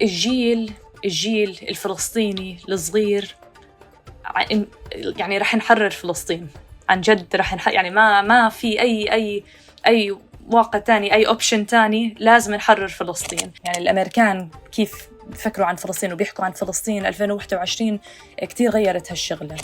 الجيل الفلسطيني الصغير يعني رح نحرر فلسطين عن جد، رح يعني ما في اي واقع تاني، اي option تاني، لازم نحرر فلسطين. يعني الامريكان كيف بفكروا عن فلسطين وبيحكوا عن فلسطين 2021 كتير غيرت هالشغلة.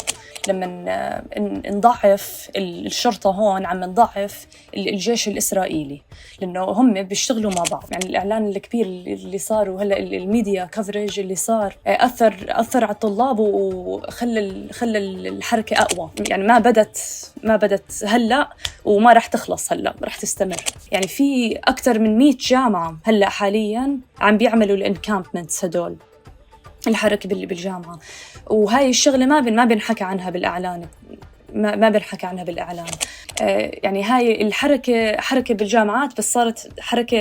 لما نضعف الشرطة هون عم نضعف الجيش الإسرائيلي، لأنه هم بيشتغلوا مع بعض. يعني الإعلان الكبير اللي صار وهلأ ال media coverage اللي صار أثر على الطلاب وخلى الحركة أقوى. يعني ما بدت هلأ وما رح تخلص هلأ، رح تستمر. يعني في أكثر من 100 جامعة هلأ حالياً عم بيعملوا ال encampments هدول، الحركة بالجامعة. وهاي الشغلة ما بنحكى عنها بالإعلان، ما بنحكى عنها بالإعلان. يعني هاي الحركة حركة بالجامعات، بس صارت حركة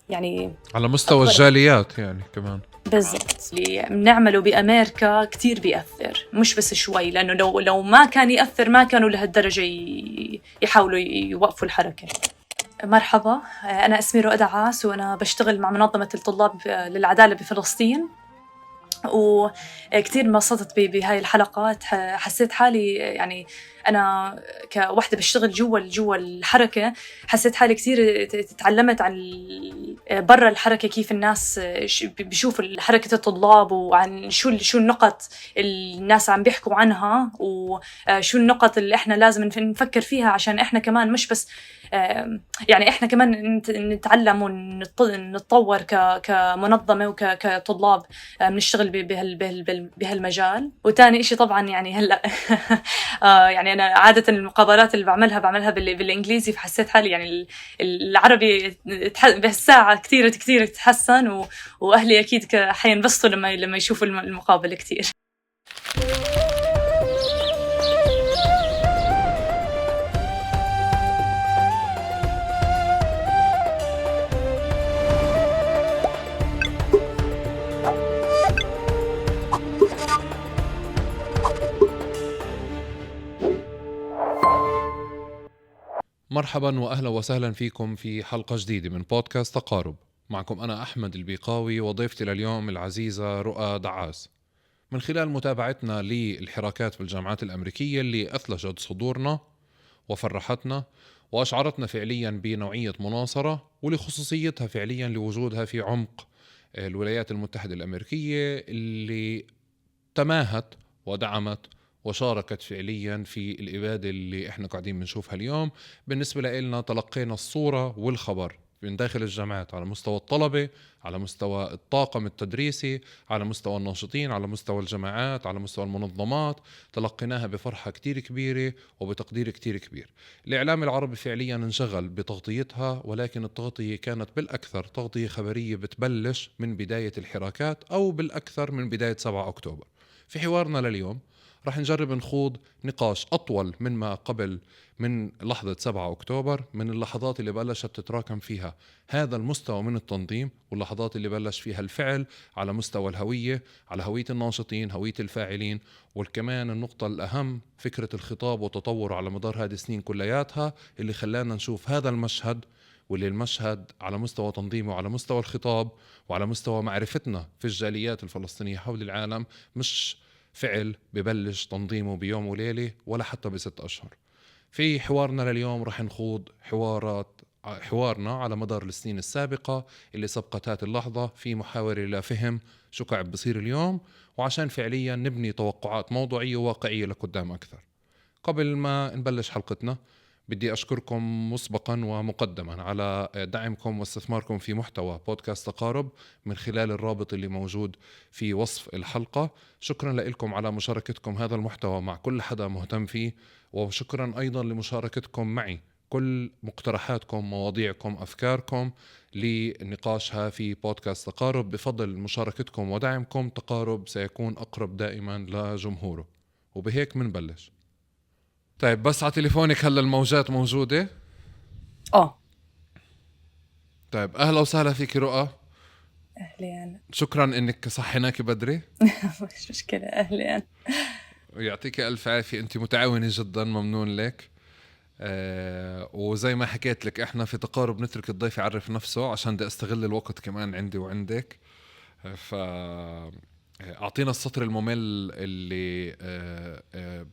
يعني على مستوى الجاليات يعني كمان. بالضبط. اللي بنعمله بأمريكا كتير بيأثر، مش بس شوي، لأنه لو ما كان يأثر ما كانوا لهالدرجة يحاولوا يوقفوا الحركة. مرحبا، أنا اسمي رؤى دعاس وأنا بشتغل مع منظمة الطلاب للعدالة بفلسطين، وكتير انبسطت بهاي الحلقات. حسيت حالي يعني أنا كوحدة بشتغل جوا الحركة، حسيت حالي كتير تعلمت عن برا الحركة، كيف الناس بيشوفوا حركة الطلاب، وعن شو النقط الناس عم بيحكوا عنها، وشو النقط اللي إحنا لازم نفكر فيها عشان إحنا كمان مش بس يعني إحنا كمان نتعلم ونتطور كمنظمة وكطلاب بنشتغل بهالمجال. وتاني إشي طبعا يعني هلأ يعني أنا عادة المقابلات اللي بعملها بالإنجليزي، فحسيت حالي يعني العربي بهالساعة كتير كتير تحسن، وأهلي أكيد حينبسطوا لما يشوفوا المقابلة كتير. مرحبا واهلا وسهلا فيكم في حلقة جديدة من بودكاست تقارب. معكم أنا أحمد البيقاوي وضيفتي لليوم العزيزة رؤى دعاس. من خلال متابعتنا للحراكات في الجامعات الأمريكية اللي أثلجت صدورنا وفرحتنا وأشعرتنا فعليا بنوعية مناصرة ولخصوصيتها فعليا لوجودها في عمق الولايات المتحدة الأمريكية اللي تماهت ودعمت وشاركت فعليا في الإبادة اللي احنا قاعدين بنشوفها اليوم. بالنسبة لنا تلقينا الصورة والخبر من داخل الجامعات على مستوى الطلبة، على مستوى الطاقم التدريسي، على مستوى الناشطين، على مستوى الجامعات، على مستوى المنظمات، تلقيناها بفرحة كتير كبيرة وبتقدير كتير كبير. الإعلام العربي فعليا انشغل بتغطيتها، ولكن التغطية كانت بالأكثر تغطية خبرية بتبلش من بداية الحراكات أو بالأكثر من بداية 7 أكتوبر. في حوارنا لليوم رح نجرب نخوض نقاش أطول من ما قبل، من لحظة 7 أكتوبر، من اللحظات اللي بلشت تتراكم فيها هذا المستوى من التنظيم، واللحظات اللي بلش فيها الفعل على مستوى الهوية، على هوية الناشطين، هوية الفاعلين، والكمان النقطة الأهم فكرة الخطاب وتطوره على مدار هذه السنين كلياتها اللي خلانا نشوف هذا المشهد، واللي المشهد على مستوى تنظيمه وعلى مستوى الخطاب وعلى مستوى معرفتنا في الجاليات الفلسطينية حول العالم مش فعل ببلش تنظيمه بيوم وليلة ولا حتى ب6 أشهر. في حوارنا لليوم رح نخوض حوارنا على مدار السنين السابقة اللي سبقت هذه اللحظة في محاولة لفهم شو قاعد بصير اليوم، وعشان فعليا نبني توقعات موضوعية وواقعية لقدام أكثر. قبل ما نبلش حلقتنا بدي أشكركم مسبقا ومقدما على دعمكم واستثماركم في محتوى بودكاست تقارب من خلال الرابط اللي موجود في وصف الحلقة. شكرا لكم على مشاركتكم هذا المحتوى مع كل حدا مهتم فيه، وشكرا أيضا لمشاركتكم معي كل مقترحاتكم، مواضيعكم، أفكاركم لنقاشها في بودكاست تقارب. بفضل مشاركتكم ودعمكم تقارب سيكون أقرب دائما لجمهوره. وبهيك منبلش. طيب بس على تليفونك هلا الموجات موجودة؟ اه. طيب أهلا وسهلا فيك رؤى. أهلين. شكرا إنك صحيناك بدري. مش مشكلة، أهلين. ويعطيك ألف عافية، أنت متعاونة جدا، ممنون لك. وزي ما حكيت لك احنا في تقارب نترك الضيف يعرف نفسه عشان بدي استغل الوقت كمان عندي وعندك. ف اعطينا السطر الممل اللي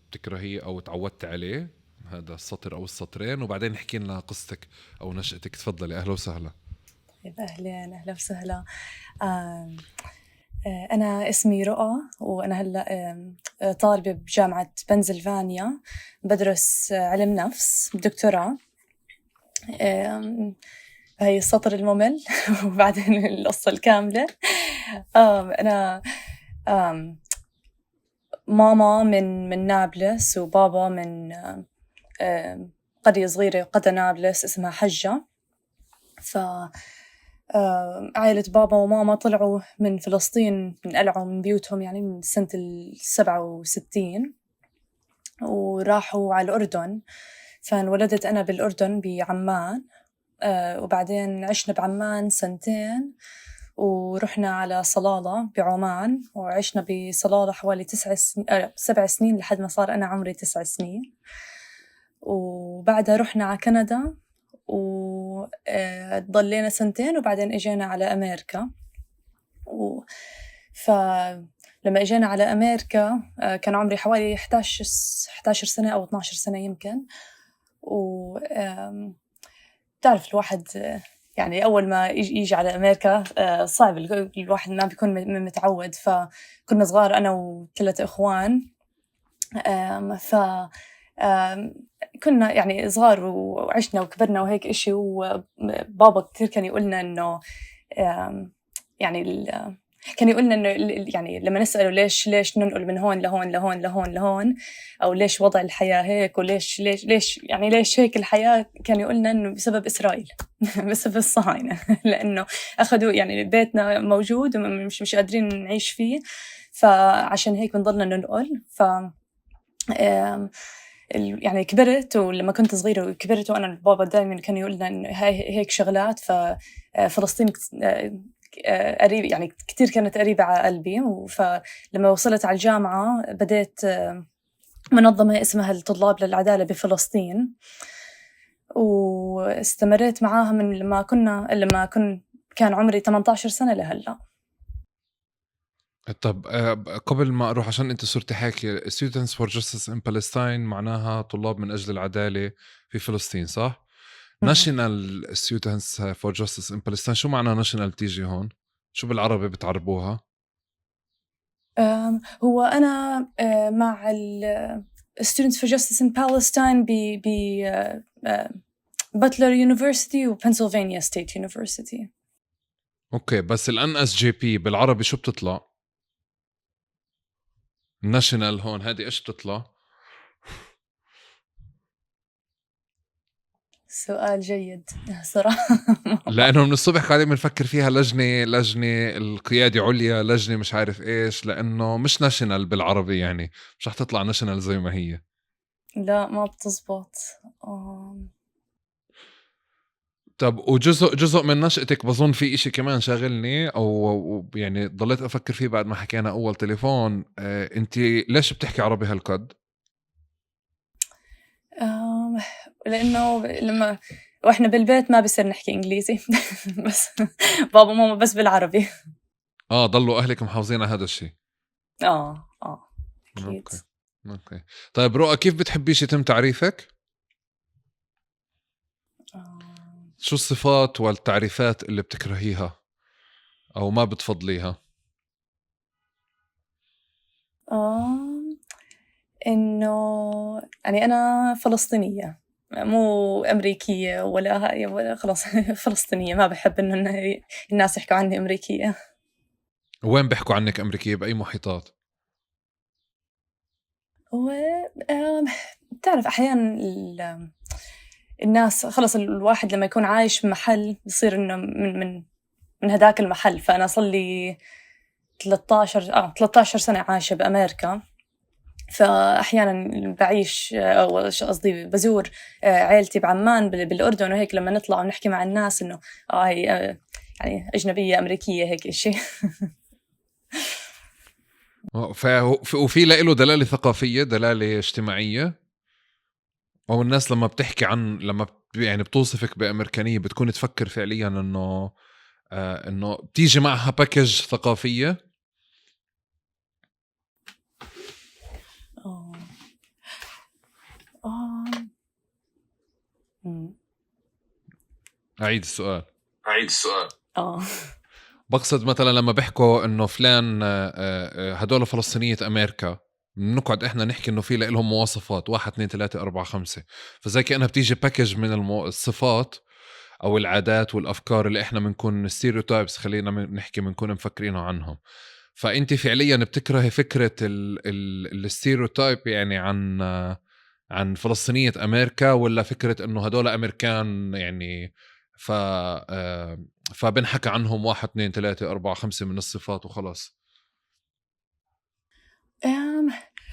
بتكرهيه او تعودت عليه، هذا السطر او السطرين، وبعدين احكي لنا قصتك او نشأتك. تفضلي، اهلا وسهلا. طيب، اهلين، اهلا وسهلا. أنا اسمي رؤى، وأنا هلأ طالبة بجامعة بنسلفانيا، بدرس علم نفس دكتوراه. هاي السطر الممل وبعدين القصة الكاملة. أنا ماما من نابلس، وبابا من قرية صغيرة قدا نابلس اسمها حجة. ف عائلة بابا وماما طلعوا من فلسطين، انقلعوا من بيوتهم يعني من سنة 67 وراحوا على الأردن. فانولدت أنا بالأردن بعمان، وبعدين عشنا بعمان سنتين ورحنا على صلالة بعمان، وعشنا بصلالة حوالي 7 سنين لحد ما صار أنا عمري 9 سنين. وبعدها رحنا على كندا وضلينا سنتين، وبعدين اجينا على أمريكا. فلما اجينا على أمريكا كان عمري حوالي 11 سنة أو 12 سنة يمكن. و بتعرف الواحد يعني أول ما يجي على أمريكا صعب، الواحد ما بيكون متعود. فكنا صغار أنا و3 إخوان، ف كنا يعني صغار وعشنا وكبرنا وهيك إشي. وبابا كتير كان يقولنا إنه يعني كان يقولنا إنه يعني لما نسأله ليش ننقل من هون لهون لهون لهون لهون، أو ليش وضع الحياة هيك، وليش ليش ليش يعني ليش هيك الحياة، كان يقولنا إنه بسبب إسرائيل بسبب الصهاينة لأنه أخذوا يعني بيتنا موجود ومش مش قادرين نعيش فيه، فعشان هيك بنضلنا ننقل. ف يعني كبرت، ولما كنت صغيرة وكبرت وأنا بابا دائما كان يقول لنا إنه هاي هيك شغلات. ففلسطين قريب يعني كتير كانت قريبة على قلبي. فلما وصلت على الجامعة بديت منظمة اسمها الطلاب للعدالة بفلسطين، واستمريت معاها من لما كان عمري 18 سنة لهلا. طب قبل ما أروح، عشان أنت صرتي حاكي Students for Justice in Palestine معناها طلاب من أجل العدالة في فلسطين، صح؟ National Students for Justice in Palestine، شو معنى National تيجي هون؟ شو بالعربي بتعربوها؟ هو أنا مع ال Students for Justice in Palestine ب Butler University و Pennsylvania State University. okay، بس ال NSJP بالعربي شو بتطلع؟ National هون هذه ايش بتطلع؟ سؤال جيد صراحة لأنه من الصبح قاعدين بنفكر فيها، لجنة القيادة عليا، لجنة مش عارف إيش، لأنه مش national بالعربي، يعني مش رح تطلع national زي ما هي. لا ما بتزبط. طب وجزء من نشأتك بظن في إشي كمان شاغلني أو يعني ضليت أفكر فيه بعد ما حكينا أول تليفون. أنت ليش بتحكي عربي هالقد؟ لأنه لما وإحنا بالبيت ما بصير نحكي إنجليزي بس بابا وماما بس بالعربي. ضلوا أهلك محافظين على هذا الشيء. أكيد. okay. طيب رؤى، كيف بتحبيش يتم تعريفك؟ شو الصفات والتعريفات اللي بتكرهيها أو ما بتفضليها؟ إنه يعني أنا فلسطينية، مو أمريكية ولا هاي ولا خلاص فلسطينية. ما بحب إنه الناس يحكوا عني أمريكية. وين بيحكوا عنك أمريكية؟ بأي محيطات؟ بتعرف أحيانا الناس خلص الواحد لما يكون عايش بمحل بصير إنه من من هداك المحل. فأنا صار لي 13 سنة عايشة بأمريكا، فأحيانا بعيش أو قصدي بزور عائلتي بعمان بالأردن وهيك، لما نطلع ونحكي مع الناس إنه هي يعني أجنبية أمريكية هيك إشي. وفي له دلالة ثقافية، دلالة اجتماعية، أو الناس لما بتحكي عن لما يعني بتوصفك بأمريكانية بتكون تفكر فعليا إنه انه بتيجي معها package ثقافية؟ أعيد السؤال. بقصد مثلا لما بيحكوا انه فلان هدول فلسطينية امريكا، بنقعد احنا نحكي انه في لهم مواصفات 1 2 3 4 5، فزي كأنها بتيجي package من الصفات او العادات والافكار اللي احنا بنكون stereotypes، خلينا نحكي بنكون مفكرينها عنهم. فانت فعليا بتكرهي فكرة ال stereotype يعني عن فلسطينية امريكا، ولا فكرة انه هدول امريكان يعني فبنحكى عنهم 1 2 3 4 5 من الصفات وخلاص؟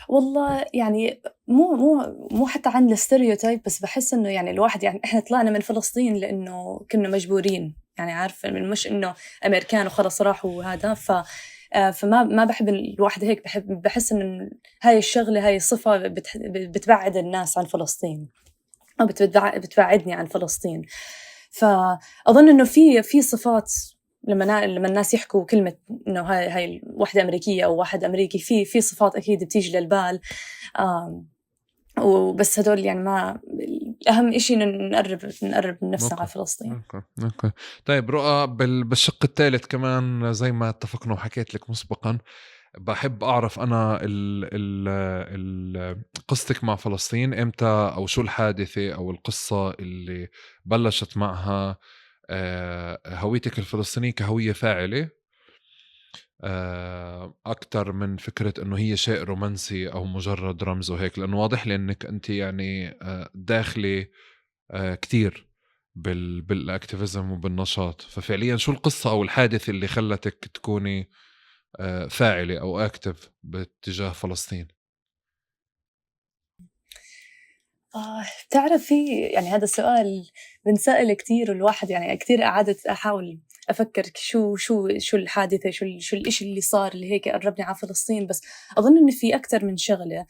والله يعني مو مو مو حتى عن ال stereotype، بس بحس انه يعني الواحد يعني احنا طلعنا من فلسطين لانه كنا مجبورين، يعني عارفه مش انه امريكان وخلص راحوا وهذا، فما ما بحب الواحد هيك، بحس انه هاي الشغلة هاي الصفة بتبعد الناس عن فلسطين او بتبعدني عن فلسطين. فاظن انه في صفات لما الناس يحكوا كلمة إنه هاي وحدة أمريكية أو واحد أمريكي، في صفات أكيد بتيجي للبال، وبس هدول يعني ما أهم إشي إنه نقرب من نفسنا على فلسطين. okay. طيب رؤى، بالشق الثالث كمان زي ما اتفقنا وحكيت لك مسبقا، بحب أعرف أنا قصتك مع فلسطين إمتى، أو شو الحادثة أو القصة اللي بلشت معها هويتك الفلسطينية كهوية فاعلة، أكتر من فكرة أنه هي شيء رومانسي أو مجرد رمز وهيك، لأنه واضح لي أنك أنت يعني داخلة كتير بال activism وبالنشاط. ففعليا شو القصة أو الحادث اللي خلتك تكوني فاعلة أو active باتجاه فلسطين؟ بتعرف في يعني هذا السؤال بنسأل كتير، والواحد يعني كتير قعدت أحاول أفكر شو شو شو الحادثة، شو الإشي اللي صار اللي هيك قربني على فلسطين. بس أظن إنه في أكتر من شغلة.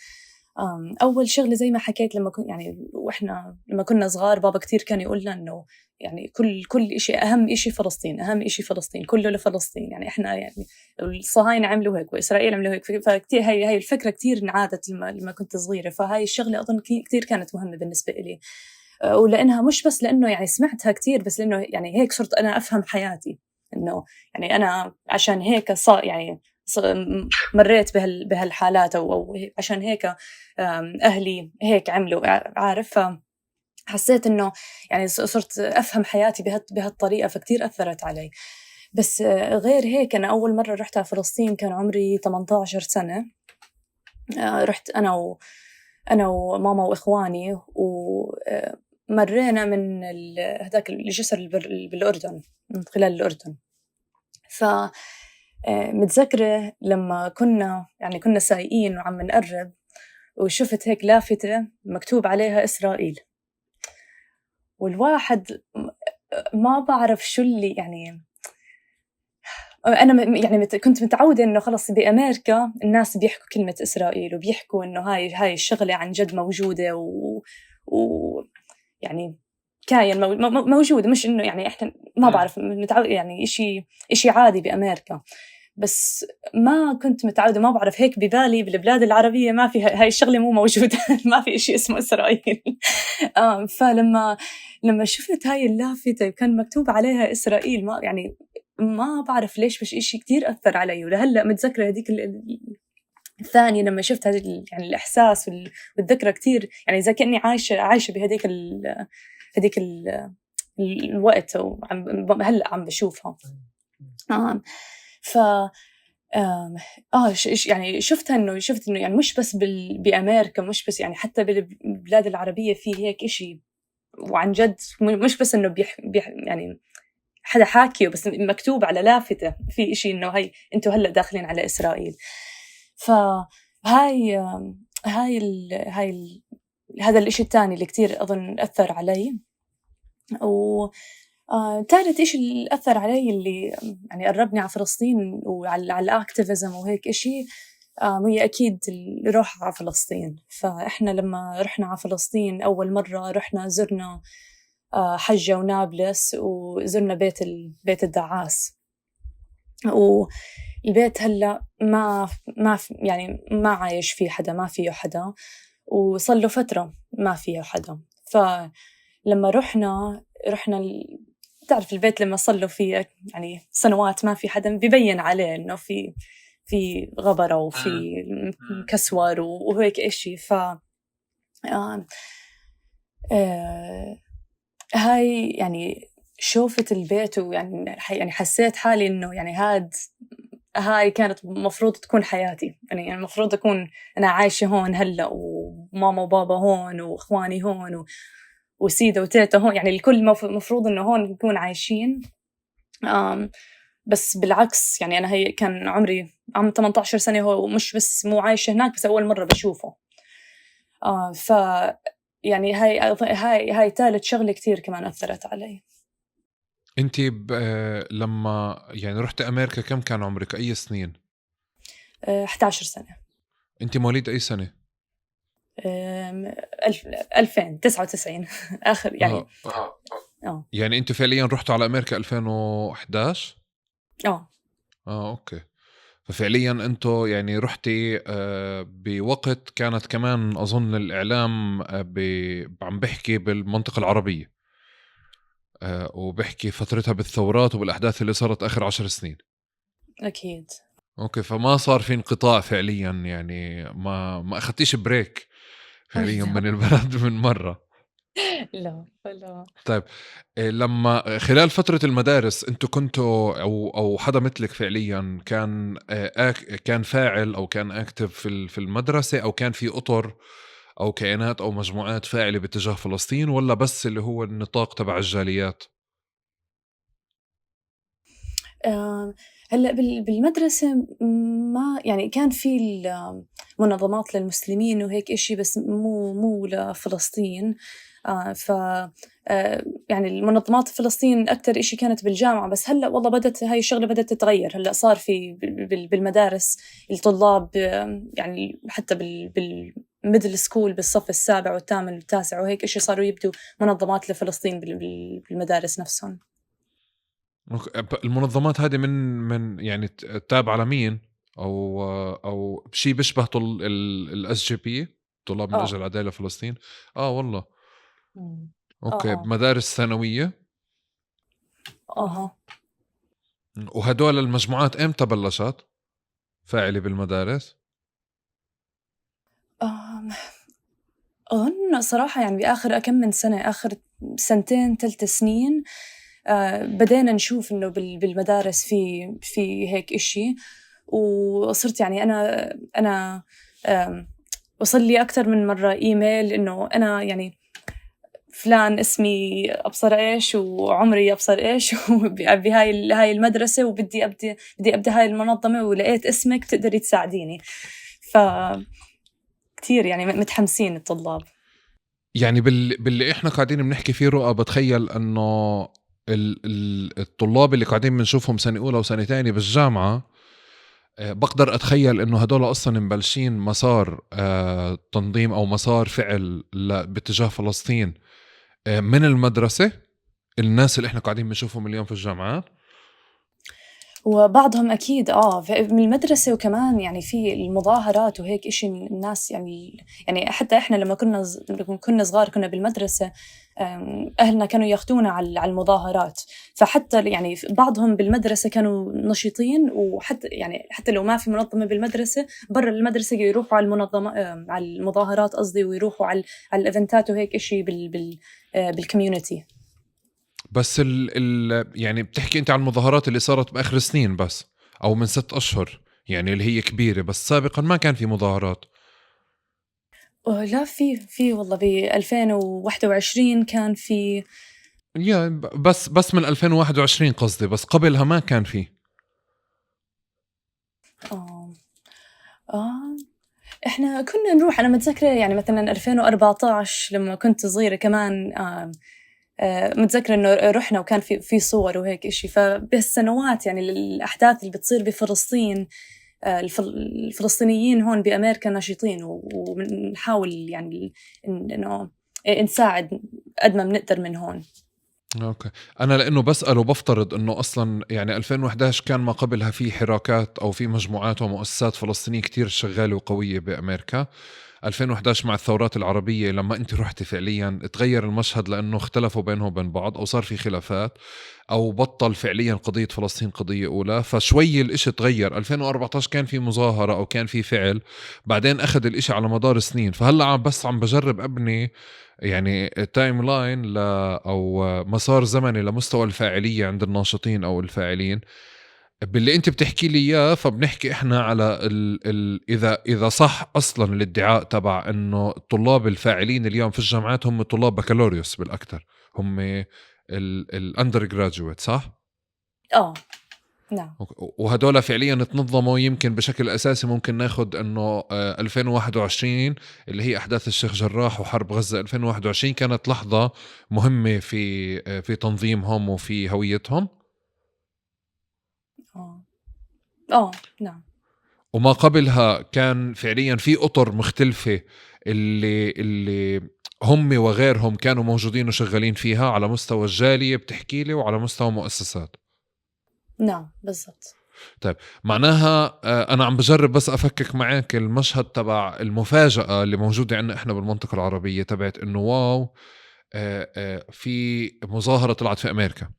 أول شغلة زي ما حكيت، لما كنت يعني وإحنا لما كنا صغار بابا كتير كان يقول لنا إنه يعني كل إشي أهم إشي فلسطين، أهم إشي فلسطين، كله لفلسطين. يعني إحنا يعني الصهاينة عملوا هيك وإسرائيل عملوا هيك، فكتير هاي الفكرة كتير انعادت لما كنت صغيرة. فهاي الشغلة أظن كتير كانت مهمة بالنسبة إلي، ولأنها مش بس لأنه يعني سمعتها كتير، بس لأنه يعني هيك صرت أنا أفهم حياتي، إنه يعني أنا عشان هيك صار يعني مريت بهالحالات، أو عشان هيك أهلي هيك عملوا، عارف. حسيت إنه يعني صرت أفهم حياتي بهالطريقة، فكتير أثرت علي. بس غير هيك أنا أول مرة رحت على فلسطين كان عمري 18 سنة. رحت أنا وماما وإخواني، ومرينا من هذاك الجسر بالأردن، من خلال الأردن. ف متذكرة لما كنا سايقين وعم نقرب، وشفت هيك لافتة مكتوب عليها إسرائيل، والواحد ما بعرف شو اللي يعني أنا يعني كنت متعودة إنه خلص بأمريكا الناس بيحكوا كلمة إسرائيل وبيحكوا إنه هاي الشغلة عن جد موجودة و يعني كاين موجود، مش إنه يعني إحنا ما بعرف متعود يعني إشي عادي بأمريكا. بس ما كنت متعودة، ما بعرف هيك ببالي بالبلاد العربية ما في هاي الشغلة مو موجودة ما في إشي اسمه إسرائيل. فلما شفت هاي اللافتة كان مكتوب عليها إسرائيل، ما يعني ما بعرف ليش، بس إشي كتير أثر علي. ولهلأ متذكرة هذيك الثانية لما شفت هذا يعني الإحساس والذكرى كتير، يعني زي كأني عايشة بهذيك هذيك الوقت، وعم هلأ عم بشوفها. ف يعني شفتها انه يعني مش بس بامريكا، مش بس يعني حتى بالبلاد العربية في هيك إشي، وعن جد مش بس انه يعني حدا حاكيه، بس مكتوب على لافتة في إشي انه هاي انتم هلا داخلين على اسرائيل. فهاي هاي ال هاي ال هذا الإشي الثاني اللي كتير أظن أثر علي. و ثالث إشي اللي أثر علي اللي يعني قربني على فلسطين وعلى الأكتيفيزم وهيك إشي، هي أكيد الروح على فلسطين. فإحنا لما رحنا على فلسطين أول مرة رحنا زرنا حجة ونابلس، وزرنا بيت الدعاس. والبيت هلأ ما ما يعني ما عايش فيه حدا، ما فيه حدا، وصار له فترة ما فيه حدا. فلما رحنا بتعرف البيت لما صار له فيه يعني سنوات ما في حدا، ببين عليه إنه في غبرة وفي كسور وهيك إشي. ف هاي يعني شوفة البيت، ويعني يعني حسيت حالي إنه يعني هاي كانت مفروض تكون حياتي، يعني المفروض أكون أنا عايشة هون هلأ، وماما وبابا هون، وإخواني هون، وسيدة وتيتا هون، يعني الكل مفروض إنه هون نكون عايشين. بس بالعكس يعني أنا هي كان عمري عم 18 سنة، هو مش بس مو عايشة هناك، بس أول مرة بشوفه. ف يعني هاي ثالث شغلة كتير كمان أثرت علي. أنت لما يعني رحت أمريكا كم كان عمرك؟ أي سنين؟ 11 سنة. أنت مواليد أي سنة؟ 2099 آخر يعني. يعني أنت فعليا رحتوا على أمريكا 2011؟ أوكي. ففعليا أنتوا يعني رحتي بوقت كانت كمان أظن الإعلام عم بحكي بالمنطقة العربية، وبحكي فترتها بالثورات وبالأحداث اللي صارت آخر 10 سنين. أكيد. okay، فما صار في انقطاع فعليا، يعني ما أخذتيش break فعليا من البلد من مرة. لا لا. طيب لما خلال فترة المدارس انتوا كنتوا او حدا مثلك فعليا كان فاعل او كان active في المدرسة، او كان في اطر او كيانات او مجموعات فاعلة باتجاه فلسطين، ولا بس اللي هو النطاق تبع الجاليات؟ هلا بالمدرسة ما يعني كان في منظمات للمسلمين وهيك إشي، بس مو لفلسطين. ف يعني المنظمات فلسطين أكتر إشي كانت بالجامعة، بس هلأ والله بدت هاي الشغلة بدت تتغير. هلأ صار في بالمدارس الطلاب، يعني حتى بال middle school بالصف السابع والثامن والتاسع وهيك إشي، صاروا يبدوا منظمات لفلسطين بالمدارس نفسهم. المنظمات هذه من يعني تابعة لمين؟ او شيء بيشبه ال SJP، طلاب من اجل العدالة فلسطين؟ والله. okay. مدارس ثانوية. وهدول المجموعات امتى بلشت فاعلة بالمدارس؟ أظن صراحة يعني بآخر كم من سنة، آخر 2 3 سنين، بدينا نشوف إنه بالمدارس في هيك إشي. وصرت يعني أنا وصل لي أكثر من مرة إيميل إنه أنا يعني فلان اسمي أبصر إيش وعمري أبصر إيش بهاي هاي المدرسة، وبدي أبدي بدي أبدأ هاي المنظمة، ولقيت اسمك تقدري تساعديني. ف كتير يعني متحمسين الطلاب. يعني باللي إحنا قاعدين بنحكي فيه رؤى، بتخيل إنه الطلاب اللي قاعدين بنشوفهم سنة أولى وسنة تانية بالجامعة، بقدر أتخيل إنه هدول أصلاً مبلشين مسار تنظيم أو مسار فعل باتجاه فلسطين من المدرسة. الناس اللي إحنا قاعدين بنشوفهم اليوم في الجامعات وبعضهم أكيد من المدرسة، وكمان يعني في المظاهرات وهيك إشي. الناس يعني حتى إحنا لما كنا صغار كنا بالمدرسة، أهلنا كانوا ياخدونا على المظاهرات. فحتى يعني بعضهم بالمدرسة كانوا نشيطين، وحتى يعني حتى لو ما في منظمة بالمدرسة، برا المدرسة يروحوا على المنظمة، على المظاهرات قصدي، ويروحوا على ال event ات وهيك إشي بال community. بس يعني بتحكي انت عن المظاهرات اللي صارت باخر سنين بس، او من 6 أشهر، يعني اللي هي كبيره، بس سابقا ما كان في مظاهرات. لا في والله ب 2021 كان في، يا بس من 2021 قصدي، بس قبلها ما كان في. احنا كنا نروح، انا متذكره يعني مثلا 2014 لما كنت صغيره كمان، متذكرة إنه رحنا وكان في صور وهيك إشي. فبهالسنوات يعني الأحداث اللي بتصير بفلسطين، الفلسطينيين هون بأمريكا نشيطين، وبنحاول يعني إنه نساعد قد ما بنقدر من هون. okay، انا لانه بسال وبفترض انه اصلا يعني 2011 كان ما قبلها في حراكات او في مجموعات ومؤسسات فلسطينية كتير شغالة وقويه بامريكا. 2011 مع الثورات العربية لما انت رحتي فعليا تغير المشهد، لانه اختلفوا بينهم وبين بعض او صار في خلافات او بطل فعليا قضية فلسطين قضية اولى، فشوي الاشي تغير. 2014 كان في مظاهره او كان في فعل، بعدين اخذ الاشي على مدار سنين. فهلا عم بجرب ابني يعني timeline او مسار زمني لمستوى الفاعلية عند الناشطين او الفاعلين باللي انت بتحكي لي اياه. فبنحكي احنا على ال ال اذا صح اصلا الادعاء تبع انه الطلاب الفاعلين اليوم في الجامعات هم طلاب بكالوريوس بالاكثر، هم ال undergraduate، صح؟ نعم. وهدول فعليا تنظموا يمكن بشكل اساسي، ممكن ناخذ انه 2021 اللي هي احداث الشيخ جراح وحرب غزة 2021 كانت لحظة مهمة في تنظيمهم وفي هويتهم. نعم. وما قبلها كان فعليا في اطر مختلفة اللي هم وغيرهم كانوا موجودين وشغالين فيها على مستوى الجالية بتحكي لي وعلى مستوى مؤسسات. نعم بالضبط. طيب معناها أنا عم بجرب بس أفكك معاك المشهد تبع المفاجأة اللي موجودة عندنا إحنا بالمنطقة العربية، تبعت إنه wow في مظاهرة طلعت في أمريكا.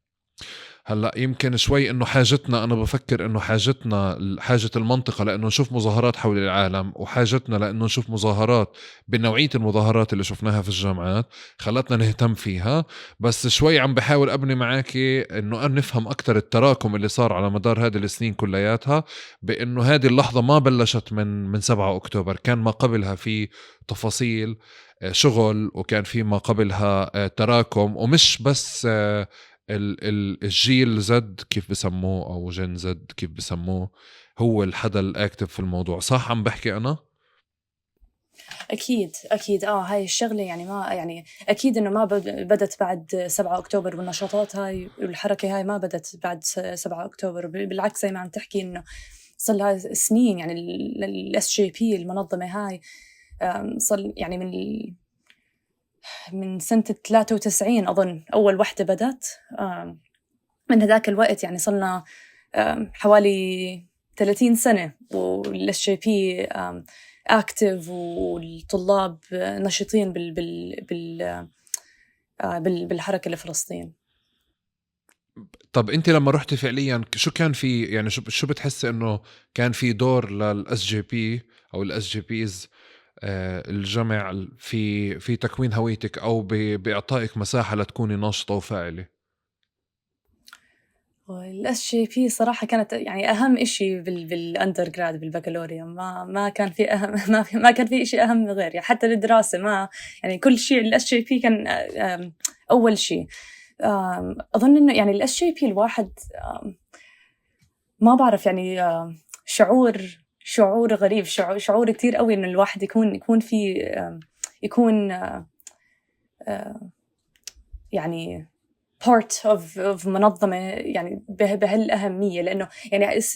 هلا يمكن شوي انه حاجتنا، انا بفكر انه حاجتنا، حاجة المنطقة لانه نشوف مظاهرات حول العالم، وحاجتنا لانه نشوف مظاهرات بنوعية المظاهرات اللي شفناها في الجامعات خلتنا نهتم فيها. بس شوي عم بحاول ابني معاكي انه نفهم اكثر التراكم اللي صار على مدار هذه السنين كلياتها، بانه هذه اللحظة ما بلشت من 7 اكتوبر، كان ما قبلها في تفاصيل شغل، وكان في ما قبلها تراكم، ومش بس الجيل Z كيف بسموه أو Gen Z كيف بسموه هو الحدا ال active في الموضوع، صح عم بحكي أنا؟ أكيد أكيد. هاي الشغلة يعني ما يعني أكيد إنه ما بدت بعد 7 أكتوبر، والنشاطات هاي والحركة هاي ما بدت بعد 7 أكتوبر، بالعكس زي ما عم تحكي إنه صار لها سنين. يعني ال SJP المنظمة هاي صار يعني من سنة 93 أظن أول وحدة بدت، من هذاك الوقت يعني صرنا حوالي 30 سنة وال SJP active والطلاب نشيطين بال بال بال بال بالحركة لفلسطين. طب أنت لما رحتي فعليا شو كان في، يعني شو بتحسي إنه كان في دور لل SJP أو ال SJPs الجمع في تكوين هويتك أو بإعطائك مساحة لتكوني ناشطة وفاعلة؟ ال SJP صراحة كانت يعني أهم إشي بال undergrad بالبكالوريا، ما كان في أهم ما كان في إشي أهم غير، يعني حتى الدراسة ما يعني كل شيء ال SJP كان أول شيء. أظن إنه يعني ال SJP الواحد ما بعرف يعني شعور غريب، شعور كتير قوي إنه الواحد يكون في يكون يعني part of منظمة يعني بهالأهمية، لأنه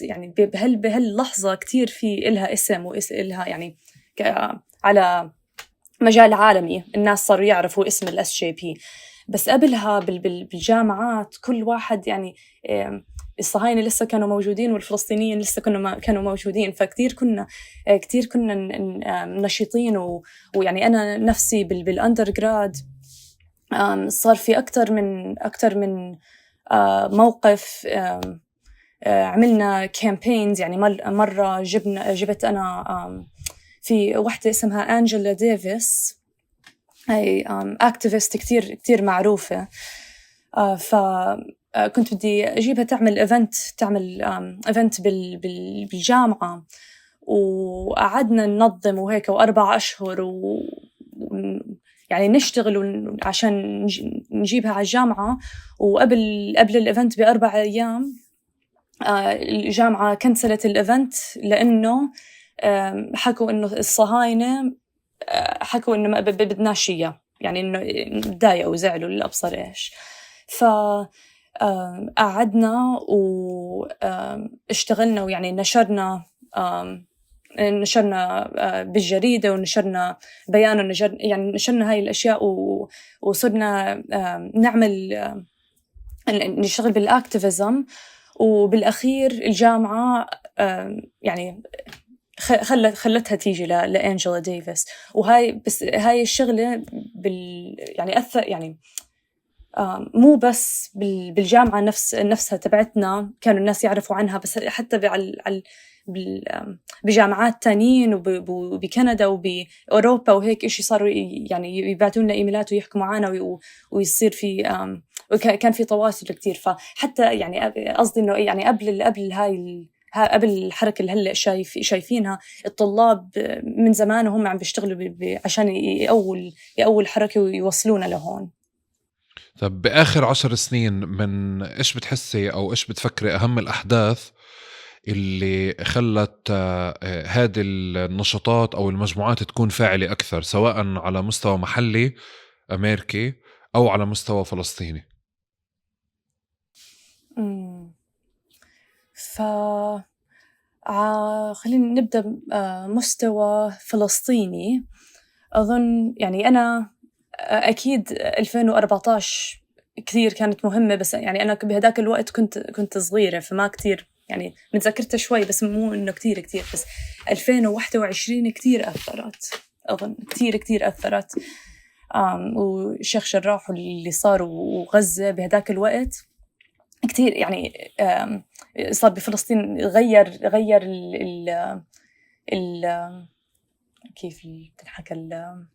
يعني بهاللحظة كتير في إلها اسم وإلها يعني على مجال عالمي الناس صاروا يعرفوا اسم ال SJP. بس قبلها بالجامعات كل واحد يعني الصهاينة لسه كانوا موجودين والفلسطينيين لسه كانوا موجودين، فكتير كنا كتير كنا نشيطين. ويعني أنا نفسي بال undergrad صار في أكتر من موقف، عملنا campaigns. يعني مرة جبت أنا في وحدة اسمها أنجيلا ديفيس، هي activist كتير كتير معروفة، فكنت بدي أجيبها تعمل event، تعمل event بالجامعة، وقعدنا ننظم وهيك و4 أشهر يعني نشتغل عشان نجيبها على الجامعة. وقبل ال event ب4 أيام الجامعة كنسلت ال event، لأنه حكوا إنه الصهاينة حكوا إنه ما بدناش إياه، يعني إنه تضايقوا وزعلوا للأبصر إيش. فقعدنا واشتغلنا ويعني نشرنا نشرنا بالجريدة ونشرنا بيان يعني نشرنا هاي الأشياء وصرنا نعمل نشتغل بال activism. وبالأخير الجامعة يعني خلتها تيجي لأنجيلا ديفيس. وهاي بس هاي الشغلة يعني أثر، يعني مو بس بالجامعة نفسها تبعتنا كانوا الناس يعرفوا عنها، بس حتى بجامعات تانيين وبكندا وبأوروبا وهيك إشي صاروا يعني يبعثوا لنا إيميلات ويحكوا معنا ويصير في كان في تواصل كتير. فحتى يعني قصدي إنه يعني قبل هاي قبل الحركة اللي هلأ شايفينها الطلاب من زمان وهم عم بيشتغلوا عشان يقووا الحركة ويوصلونا لهون. طب بآخر 10 سنين من إيش بتحسي أو إيش بتفكري أهم الأحداث اللي خلت هذه النشاطات أو المجموعات تكون فاعلة أكثر، سواء على مستوى محلي أمريكي أو على مستوى فلسطيني؟ خلينا نبدأ مستوى فلسطيني. أظن يعني أنا أكيد 2014 كثير كانت مهمة، بس يعني أنا بهداك الوقت كنت صغيرة فما كثير يعني متذكرتها شوي، بس مو إنه كثير كثير. بس 2021 كثير أثرت، أظن كثير كثير أثرت. وشيخ جراح واللي صار وغزة بهداك الوقت كثير يعني صار بفلسطين، غير ال ال كيف بتنحكى ال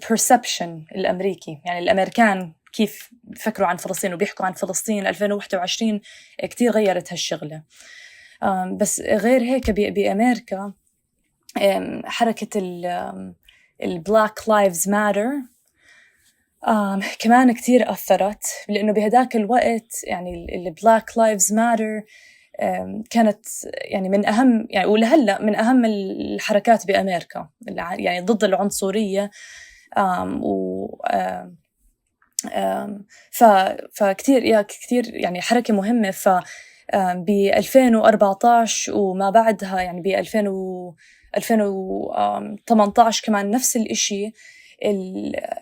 perception الأمريكي، يعني الأمريكان كيف بفكروا عن فلسطين وبيحكوا عن فلسطين. 2021 كتير غيرت هالشغلة. بس غير هيك بأمريكا حركة ال Black Lives Matter كمان كتير أثرت، لأنه بهداك الوقت يعني ال Black Lives Matter كانت يعني من أهم، يعني ولهلأ من أهم الحركات بأمريكا، يعني ضد العنصرية. فكتير كتير يعني حركة مهمة. ف ب 2014 وما بعدها، يعني ب 2018 كمان نفس الإشي،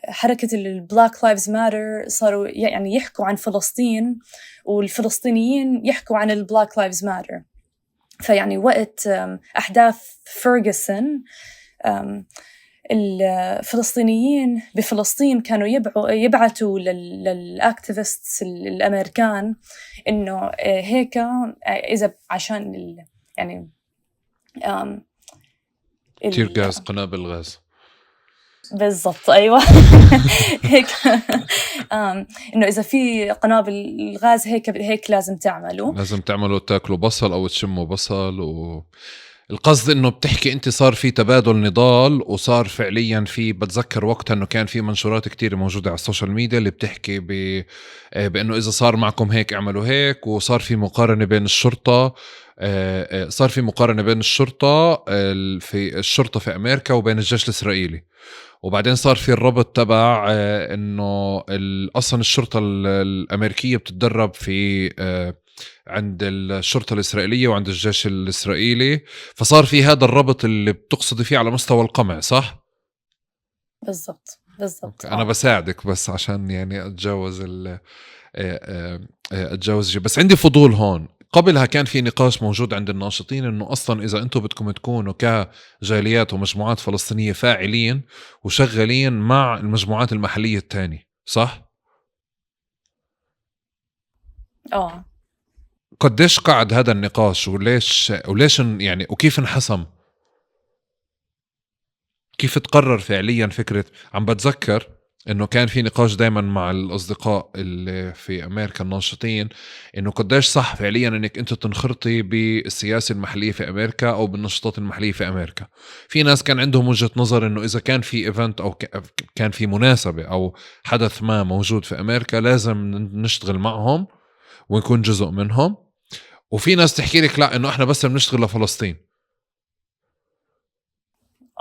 حركة ال Black Lives Matter صاروا يعني يحكوا عن فلسطين والفلسطينيين يحكوا عن ال Black Lives Matter. فيعني وقت أحداث فيرغسون الفلسطينيين بفلسطين كانوا يبعتوا لل activists الأمريكان إنه هيك إذا عشان يعني tear gas، قنابل غاز بالضبط، أيوة. هيك إنه إذا في قنابل الغاز هيك لازم تعملوا، لازم تعملوا تاكلوا بصل أو تشموا بصل. القصد إنه بتحكي أنت صار في تبادل نضال، وصار فعليا في، بتذكر وقتها إنه كان في منشورات كتير موجودة على ال social media اللي بتحكي بإنه إذا صار معكم هيك اعملوا هيك، وصار في مقارنة بين الشرطة، صار في مقارنة بين الشرطة في الشرطة في أمريكا وبين الجيش الإسرائيلي. وبعدين صار في الربط تبع إنه أصلا الشرطة الأمريكية بتتدرب في عند الشرطة الإسرائيلية وعند الجيش الإسرائيلي، فصار في هذا الربط اللي بتقصدي فيه على مستوى القمع، صح؟ بالضبط بالضبط. أنا بساعدك بس عشان يعني أتجاوز أتجاوز. بس عندي فضول هون، قبلها كان في نقاش موجود عند الناشطين إنه أصلاً إذا أنتم بدكم تكونوا كجاليات ومجموعات فلسطينية فاعلين وشغالين مع المجموعات المحلية الثانية، صح؟ قديش قعد هذا النقاش وليش يعني وكيف انحسم؟ كيف تقرر فعليا فكرة؟ عم بتذكر انه كان في نقاش دايما مع الاصدقاء اللي في امريكا الناشطين انه قديش صح فعليا انك انت تنخرطي بالسياسة المحلية في امريكا او بالنشاطات المحلية في امريكا. في ناس كان عندهم وجهه نظر انه اذا كان في event او كان في مناسبة او حدث ما موجود في امريكا لازم نشتغل معهم ونكون جزء منهم، وفي ناس تحكي لك لا انه احنا بس بنشتغل لفلسطين.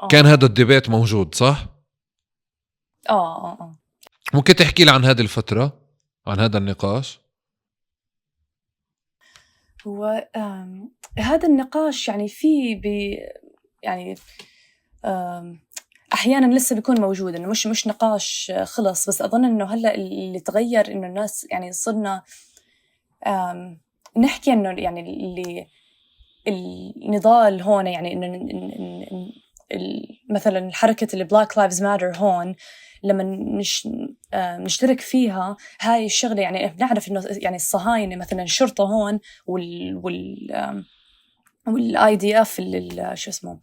كان هذا ال debate موجود، صح؟ ممكن تحكي لي عن هذه الفترة، عن هذا النقاش؟ هو هذا النقاش يعني في يعني احيانا لسه بيكون موجود، انه مش نقاش خلص، بس اظن انه هلا اللي تغير انه الناس يعني صرنا نحكي انه يعني اللي النضال هون، يعني انه مثلا حركة ال Black Lives Matter هون لما نشترك فيها هاي الشغلة، يعني بنعرف انه يعني الصهاينة مثلا الشرطة هون وال IDF شو اسمه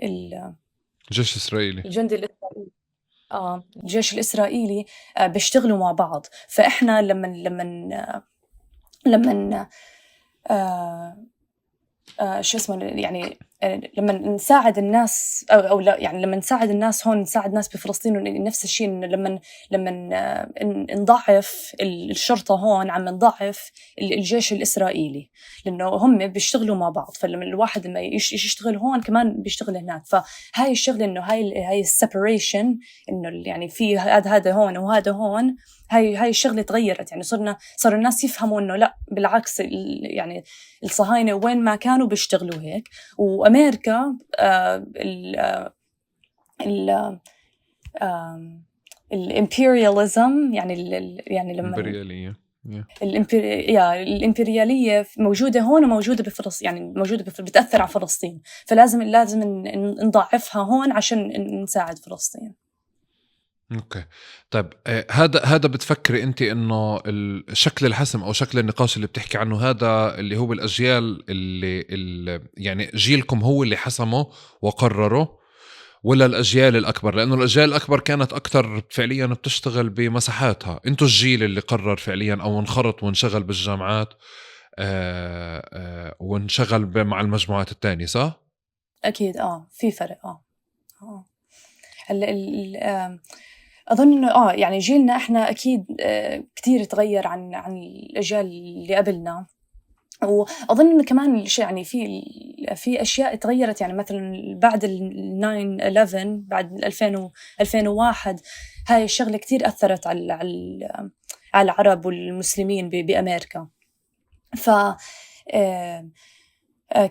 الجيش الاسرائيلي، الجندي الاسرائيلي، الجيش الاسرائيلي بيشتغلوا مع بعض. فاحنا لما شو اسمه يعني لما نساعد الناس او لا، يعني لما نساعد الناس هون نساعد ناس بفلسطين، نفس الشيء انه لما نضعف الشرطة هون عم نضعف الجيش الاسرائيلي، لانه هم بيشتغلوا مع بعض. فلما الواحد لما يشتغل هون كمان بيشتغل هناك. فهاي الشغلة انه هاي ال separation انه يعني في هذا هون وهذا هون، هاي الشغلة تغيرت. يعني صاروا الناس يفهموا انه لا بالعكس، يعني الصهاينة وين ما كانوا بيشتغلوا هيك. وامريكا ال ال imperialism يعني يعني لما الامبرياليه الامبرياليه موجودة هون وموجودة بفلسطين، يعني موجودة بتاثر على فلسطين، فلازم نضعفها هون عشان نساعد فلسطين. okay طيب، هذا بتفكري انت انه شكل الحسم او شكل النقاش اللي بتحكي عنه هذا اللي هو الاجيال اللي يعني جيلكم هو اللي حسمه وقرره، ولا الاجيال الاكبر؟ لانه الاجيال الاكبر كانت اكثر فعليا بتشتغل بمساحاتها، انتو الجيل اللي قرر فعليا او انخرط وانشغل بالجامعات وانشغل مع المجموعات الثانية، صح؟ اكيد في فرق. أظن إنه يعني جيلنا إحنا أكيد كتير تغير عن الأجيال اللي قبلنا. وأظن إنه كمان يعني في أشياء تغيرت، يعني مثلا بعد 9/11 بعد 2001 هاي الشغلة كتير أثرت على العرب والمسلمين بأمريكا. ف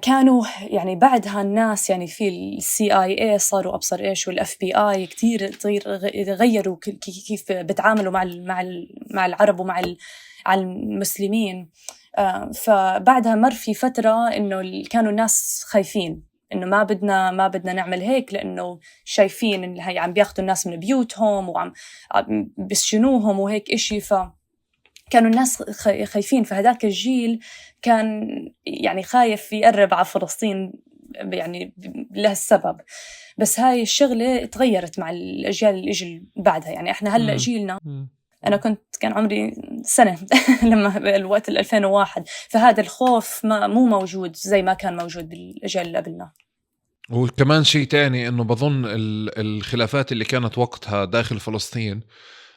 كانوا يعني بعدها الناس يعني في ال CIA صاروا أبصر إيش، وال FBI كتير غيروا كيف بتعاملوا مع العرب ومع المسلمين. فبعدها مر في فترة إنه كانوا الناس خايفين إنه ما بدنا نعمل هيك، لأنه شايفين إن هي عم بياخدوا الناس من بيوتهم وعم بيسجنوهم وهيك إشي، ف كانوا الناس خايفين. فهداك الجيل كان يعني خايف يقرب على فلسطين يعني لهالسبب. بس هاي الشغلة تغيرت مع الأجيال اللي إجوا بعدها. يعني إحنا هلأ جيلنا، أنا كان عمري سنة لما الوقت 2001، فهذا الخوف ما مو موجود زي ما كان موجود بالأجيال اللي قبلنا. وكمان شيء تاني إنه بظن الخلافات اللي كانت وقتها داخل فلسطين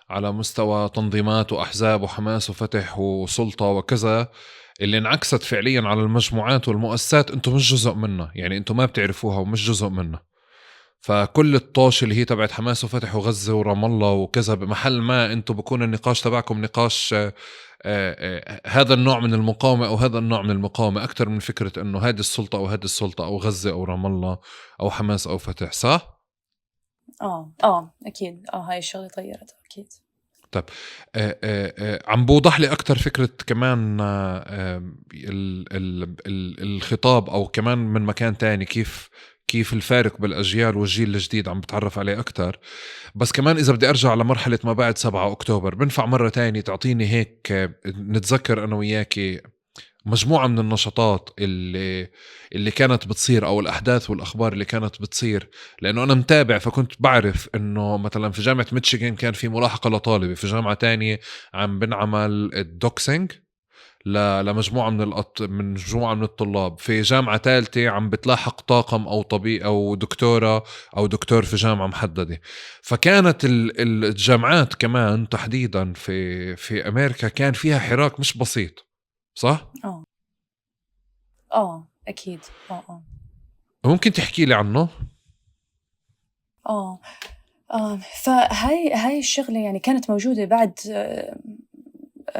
على مستوى تنظيمات وأحزاب وحماس وفتح وسلطة وكذا، اللي انعكست فعليا على المجموعات والمؤسسات انتم مش جزء منها، يعني انتم ما بتعرفوها ومش جزء منها. فكل الطوش اللي هي تبعت حماس وفتح وغزة ورام الله وكذا، بمحل ما انتم بكون النقاش تبعكم نقاش هذا النوع من المقاومة أو هذا النوع من المقاومة، أكثر من فكرة انه هذه السلطة أو هذه السلطة أو غزة أو رام الله أو حماس أو فتح، صح؟ أكيد. هاي الشغلة تغيرت أكيد. طيب عم بوضح لي أكتر فكرة كمان الخطاب، أو كمان من مكان تاني كيف الفارق بالأجيال والجيل الجديد عم بتعرف عليه أكتر. بس كمان إذا بدي أرجع لمرحلة ما بعد 7 أكتوبر، بنفع مرة تانية تعطيني هيك نتذكر أنا وياكي مجموعة من النشاطات اللي كانت بتصير أو الأحداث والأخبار اللي كانت بتصير؟ لأنه أنا متابع، فكنت بعرف إنه مثلا في جامعة ميشيغان كان في ملاحقة لطالبة، في جامعة تانية عم بنعمل ال doxing لمجموعة من مجموعة من الطلاب، في جامعة ثالثة عم بتلاحق طاقم أو طبيب أو دكتورة أو دكتور في جامعة محددة. فكانت الجامعات كمان تحديدا في أمريكا كان فيها حراك مش بسيط، صح؟ أكيد. ممكن تحكي لي عنه؟ فهاي الشغلة يعني كانت موجودة بعد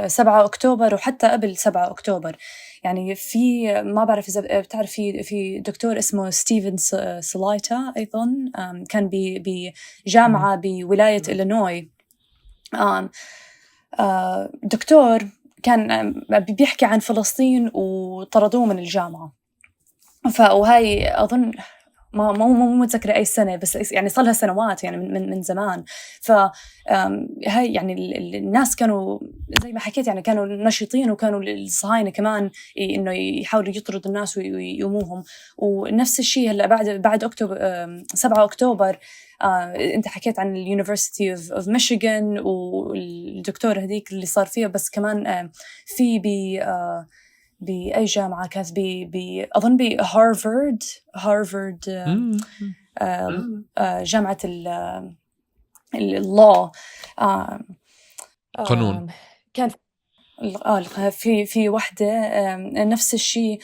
7 أكتوبر وحتى قبل 7 أكتوبر. يعني في، ما بعرف إذا بتعرف، في دكتور اسمه ستيفن سلايتا أيضا، كان بجامعة بولاية إلينوي. دكتور كان بيحكي عن فلسطين وطردوه من الجامعة. وهاي أظن ما مو متذكرة أي سنة، بس يعني صار لها سنوات، يعني من زمان. فهاي يعني الناس كانوا زي ما حكيت، يعني كانوا نشيطين، وكانوا الصهاينة كمان إنه يحاولوا يطردوا الناس ويقوموهم. ونفس الشيء هلا بعد أكتوبر، 7 أكتوبر، أنت حكيت عن ال University of Michigan والدكتور هذيك اللي صار فيها، بس كمان في بأي جامعة كانت، أظن بهارفارد، هارفارد، جامعة ال law، قانون. كان في وحدة نفس الشيء،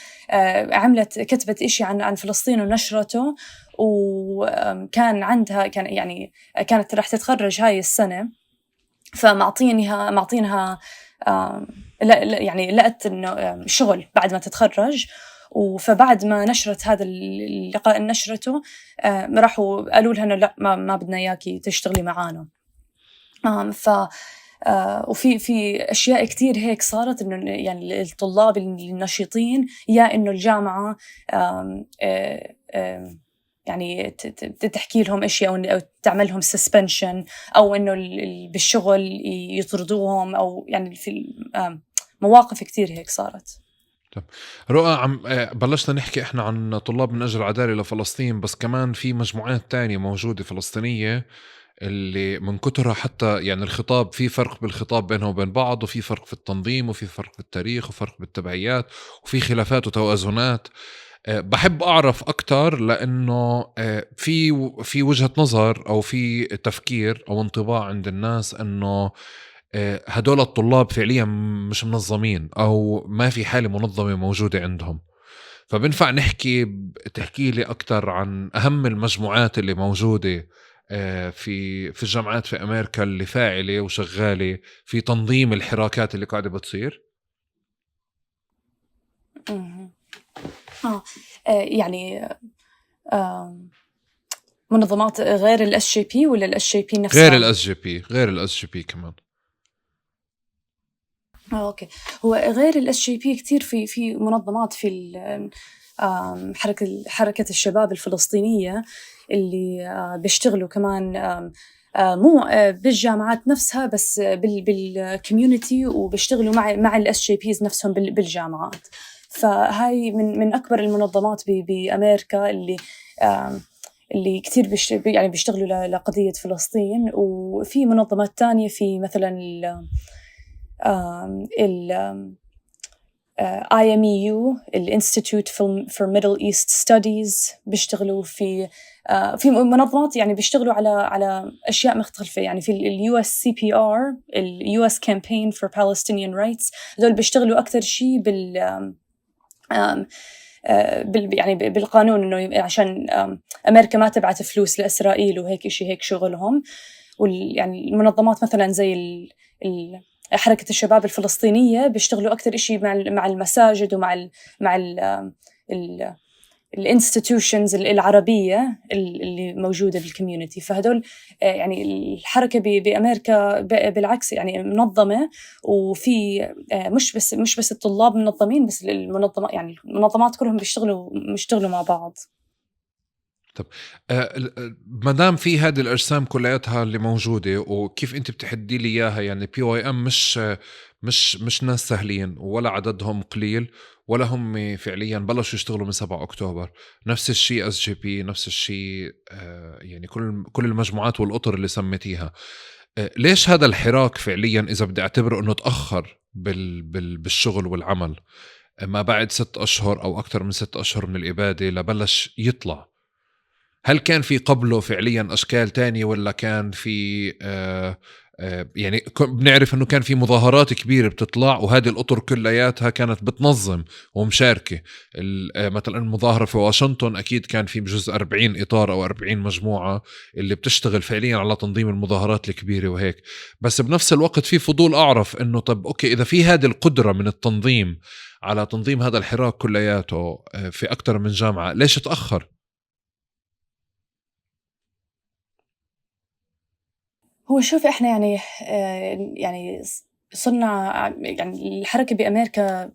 عملت كتبت إشي عن فلسطين ونشرته، وكان عندها كان يعني كانت رح تتخرج هاي السنة، فمعطينها لا يعني لقت إنه شغل بعد ما تتخرج. فبعد ما نشرت هذا اللقاء نشرته، راحوا قالوا لها إنه لا، ما بدنا إياكي تشتغلي معانا. وفي في أشياء كتير هيك صارت، إنه يعني الطلاب النشيطين يا إنه الجامعة آم آم يعني تحكي لهم أشياء أو تعملهم suspension، أو إنه بالشغل يطردوهم، أو يعني في مواقف كتير هيك صارت. طيب رؤى، عم بلشنا نحكي إحنا عن طلاب من أجل العدالة لفلسطين، بس كمان في مجموعات تانية موجودة فلسطينية اللي من كترها حتى يعني الخطاب، في فرق بالخطاب بينهم وبين بعض، وفي فرق في التنظيم، وفي فرق بالتاريخ، وفرق بالتبعيات، وفي خلافات وتوازنات. بحب أعرف أكتر، لأنه في وجهة نظر أو في تفكير أو انطباع عند الناس أنه هدول الطلاب فعليا مش منظمين، أو ما في حالة منظمة موجودة عندهم. فبنفع تحكي لي أكتر عن أهم المجموعات اللي موجودة في الجامعات في أمريكا اللي فاعلة وشغالة في تنظيم الحراكات اللي قاعدة بتصير؟ يعني منظمات غير ال SJP ولا ال SJP نفسها؟ غير ال SJP، غير ال SJP كمان. okay، هو غير ال SJP كثير في منظمات في حركة الشباب الفلسطينية اللي بيشتغلوا كمان، مو بالجامعات نفسها بس بال community، وبيشتغلوا مع ال SJPs نفسهم بالجامعات. فهاي من أكبر المنظمات بأمريكا اللي كثير يعني بيشتغلوا لقضية فلسطين. وفي منظمات تانية، في مثلا ال IMEU، ال Institute for Middle East Studies، بيشتغلوا في منظمات يعني بيشتغلوا على أشياء مختلفة. يعني في ال USCPR، ال US Campaign for Palestinian Rights، هذول بيشتغلوا أكثر شيء يعني بالقانون، إنه عشان أمريكا ما تبعت فلوس لإسرائيل وهيك إشي، هيك شغلهم. يعني المنظمات مثلا زي حركة الشباب الفلسطينية بيشتغلوا أكثر إشي مع المساجد ومع مع ال institutions العربية اللي موجودة بال community. فهدول يعني الحركة بأمريكا بالعكس يعني منظمة، وفي مش بس الطلاب منظمين، بس المنظمات، يعني المنظمات كلهم بيشتغلوا مع بعض. طب ما دام في هذه الأجسام كلياتها اللي موجودة، وكيف أنت بتحدي لي إياها؟ يعني BYM مش ناس سهلين، ولا عددهم قليل، ولا هم فعليا بلشوا يشتغلوا من 7 أكتوبر. نفس الشيء SJP، نفس الشيء، يعني كل المجموعات والأطر اللي سميتيها. ليش هذا الحراك فعليا إذا بدي أعتبره أنه تأخر بالشغل والعمل ما بعد 6 أشهر أو أكثر من 6 أشهر من الإبادة لبلش يطلع؟ هل كان في قبله فعليا أشكال تانية، ولا كان في يعني بنعرف انه كان في مظاهرات كبيرة بتطلع، وهذه الاطر كلياتها كانت بتنظم ومشاركة. مثلا المظاهرة في واشنطن اكيد كان في بجزء 40 اطار او 40 مجموعة اللي بتشتغل فعليا على تنظيم المظاهرات الكبيرة وهيك. بس بنفس الوقت في فضول اعرف انه طب okay، اذا في هذه القدرة من التنظيم على تنظيم هذا الحراك كلياته في اكثر من جامعه، ليش تاخر؟ هو شوف، احنا يعني صرنا يعني الحركة بأمريكا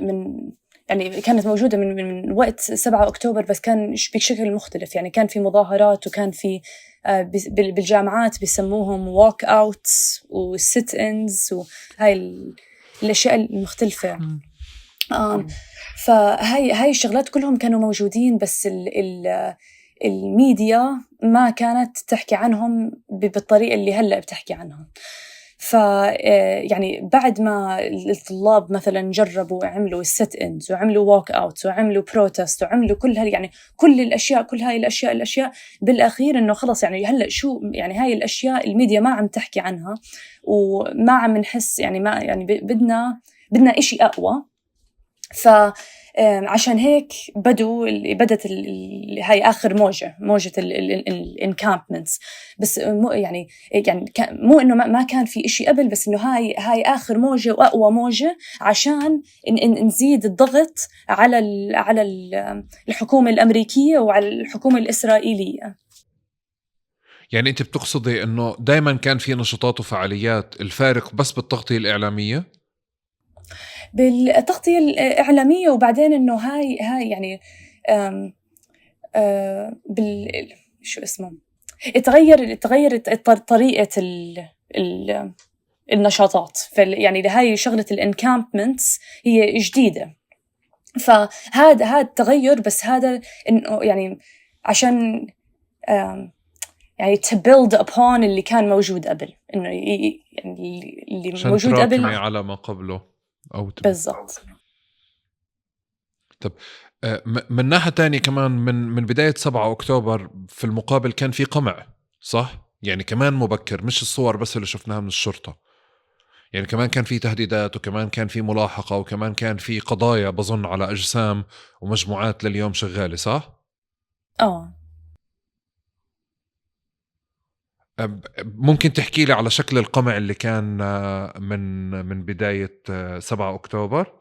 من يعني كانت موجودة من وقت 7 أكتوبر، بس كان بشكل مختلف. يعني كان في مظاهرات، وكان في بالجامعات بيسموهم walk outs و sit ins وهاي الأشياء المختلفة. فهاي الشغلات كلهم كانوا موجودين، بس الميديا ما كانت تحكي عنهم بالطريقة اللي هلأ بتحكي عنهم. ف يعني بعد ما الطلاب مثلا جربوا عملوا ال sit ins وعملوا walk out وعملوا protest وعملوا كل هال يعني كل الاشياء، كل هاي الاشياء بالاخير انه خلص يعني هلا شو يعني هاي الاشياء الميديا ما عم تحكي عنها وما عم نحس، يعني ما يعني بدنا إشي اقوى. ف عشان هيك بدت هاي اخر موجه ال encampments. بس مو يعني مو انه ما كان في إشي قبل، بس انه هاي اخر موجه واقوى موجه عشان نزيد الضغط على على الحكومة الامريكية وعلى الحكومة الاسرائيلية. يعني انت بتقصدي انه دائما كان في نشاطات وفعاليات، الفارق بس بالتغطيه الاعلامية؟ بالتغطية الإعلامية، وبعدين إنه هاي يعني آم آم بال شو اسمه تغير طريقة ال النشاطات. يعني لهاي شغلة ال encampments هي جديدة، فهذا التغير. بس هذا إنه يعني عشان يعني to build upon اللي كان موجود قبل، إنه يعني اللي موجود قبل على ما قبله أو بالضبط. طب من ناحية تانية كمان من بداية 7 أكتوبر في المقابل كان في قمع، صح؟ يعني كمان مبكر، مش الصور بس اللي شفناها من الشرطة، يعني كمان كان في تهديدات، وكمان كان في ملاحقة، وكمان كان في قضايا بظن على أجسام ومجموعات لليوم شغالة، صح؟ ممكن تحكي لي على شكل القمع اللي كان من بداية 7 أكتوبر؟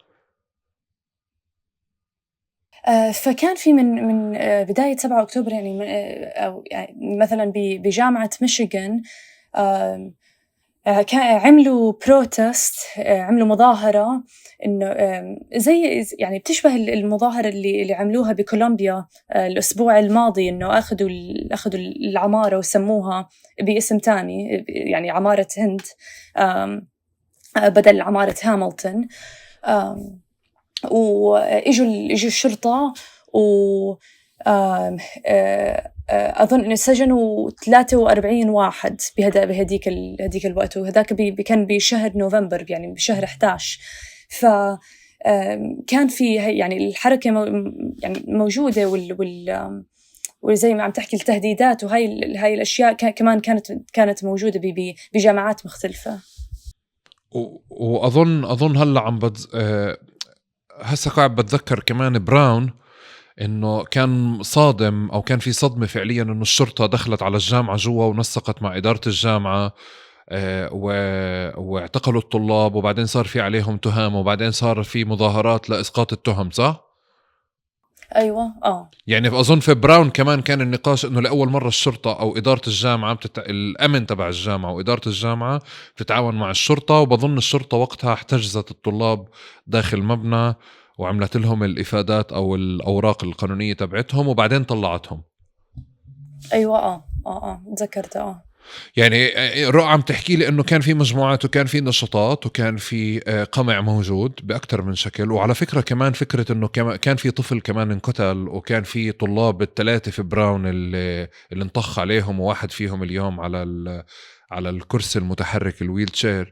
فكان في من بداية 7 أكتوبر يعني، أو يعني مثلا بجامعة ميشيغان عملوا protest، عملوا مظاهرة إنه زي يعني بتشبه المظاهرة اللي عملوها بكولومبيا الأسبوع الماضي، إنه أخذوا العمارة وسموها باسم تاني، يعني عمارة هند بدل عمارة هامilton. وإجوا الشرطة و أظن إنه سجنوا 43 واحد بهديك الوقت، وهذاك كان بشهر نوفمبر، يعني بشهر 11. فكان في يعني الحركة يعني موجودة، وزي ما عم تحكي التهديدات وهاي الأشياء كمان كانت موجودة بجامعات مختلفة. وأظن هلا عم هسه قاعد بتذكر كمان براون إنه كان صادم، أو كان في صدمة فعليا إنه الشرطة دخلت على الجامعة جوا ونسقت مع إدارة الجامعة واعتقلوا الطلاب، وبعدين صار في عليهم تهم، وبعدين صار في مظاهرات لإسقاط التهم، صح؟ أيوة. يعني أظن في براون كمان كان النقاش إنه لأول مرة الشرطة أو إدارة الجامعة الأمن تبع الجامعة وإدارة الجامعة بتتعاون مع الشرطة، وبظن الشرطة وقتها احتجزت الطلاب داخل مبنى وعملت لهم الإفادات أو الأوراق القانونية تبعتهم، وبعدين طلعتهم. أيوة. تذكرت. يعني رؤى عم تحكي لي إنه كان في مجموعات وكان في نشاطات وكان في قمع موجود بأكثر من شكل. وعلى فكرة كمان فكرة إنه كان في طفل كمان انقتل، وكان في طلاب الثلاثة في براون اللي انطخ عليهم، وواحد فيهم اليوم على الكرسي المتحرك ال wheelchair.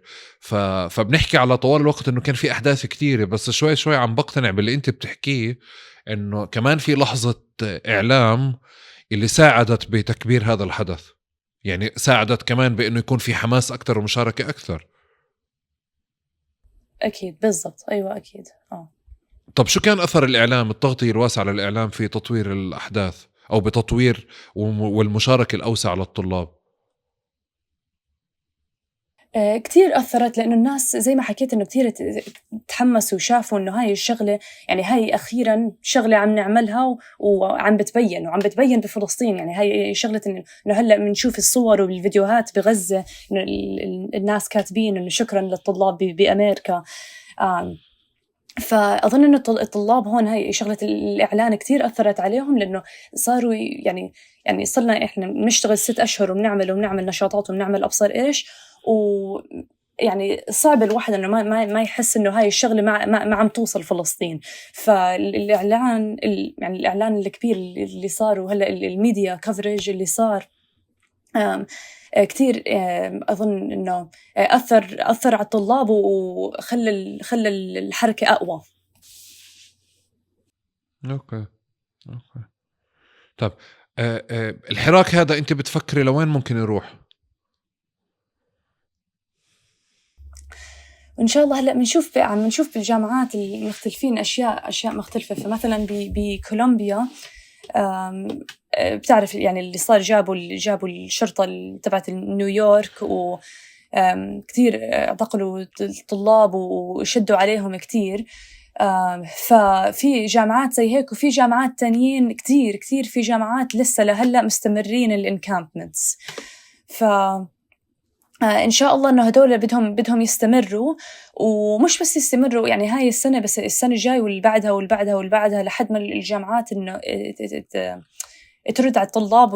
فبنحكي على طوال الوقت إنه كان في أحداث كتيرة، بس شوي شوي عم بقتنع باللي أنت بتحكيه إنه كمان في لحظة إعلام اللي ساعدت بتكبير هذا الحدث. يعني ساعدت كمان بأنه يكون في حماس أكثر ومشاركة أكثر. أكيد بالضبط، أيوة أكيد. طب شو كان أثر الإعلام، التغطية الواسعة للإعلام في تطوير الأحداث أو بتطوير والمشاركة الأوسع للطلاب؟ كتير أثرت، لأنه الناس زي ما حكيت إنه كتير تحمسوا وشافوا إنه هاي الشغلة، يعني هاي أخيراً شغلة عم نعملها وعم بتبين، وعم بتبين بفلسطين. يعني هاي شغلة إنه هلأ بنشوف الصور والفيديوهات بغزة، إنه الناس كاتبين إنه شكراً للطلاب بأمريكا. فأظن إنه الطلاب هون هاي شغلة الإعلان كتير أثرت عليهم، لأنه صاروا يعني صرنا إحنا بنشتغل 6 أشهر وبنعمل نشاطات وبنعمل أبصر إيش، ويعني صعب الواحد إنه ما يحس إنه هاي الشغلة ما عم توصل فلسطين. فالإعلان يعني الإعلان الكبير اللي صار، وهلا ال media coverage اللي صار كتير، أظن إنه أثر على الطلاب وخلى خلى الحركة أقوى. okay. طيب الحراك هذا أنت بتفكري لوين ممكن يروح؟ وإن شاء الله هلأ عم نشوف بالجامعات المختلفين أشياء مختلفة. فمثلاً بكولومبيا، بتعرف يعني اللي صار، جابوا الشرطة تبعت نيويورك، و كتير اعتقلوا الطلاب وشدوا عليهم كتير. ففي جامعات زي هيك، وفي جامعات تانيين كتير كتير، في جامعات لسه لهلأ مستمرين ال encampments. ف إن شاء الله إنه هدول بدهم يستمروا، ومش بس يستمروا يعني هاي السنة بس، السنة الجاي واللي بعدها واللي بعدها واللي بعدها، لحد ما الجامعات إنه ترد على الطلاب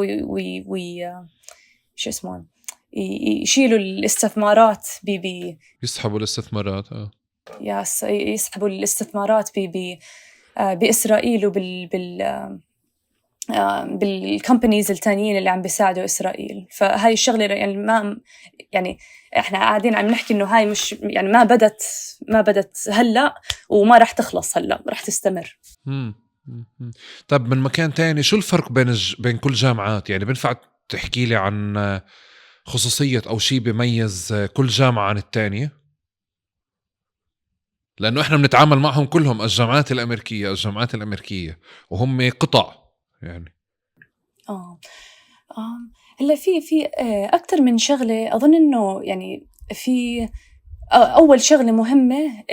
شو اسمه، يشيلوا الاستثمارات يسحبوا الاستثمارات. يسحبوا الاستثمارات بإسرائيل وبال بال companies التانيين اللي عم بيساعدوا إسرائيل. فهاي الشغلة يعني ما يعني إحنا قاعدين عم نحكي إنه هاي مش يعني ما بدت هلأ وما رح تخلص هلأ، رح تستمر. طب من مكان تاني، شو الفرق بين كل جامعات؟ يعني بنفع تحكي لي عن خصوصية أو شيء بيميز كل جامعة عن التانية؟ لأنه إحنا بنتعامل معهم كلهم الجامعات الأمريكية وهم قطع يعني. هلا في أكتر من شغلة. أظن إنه يعني في أول شغلة مهمة،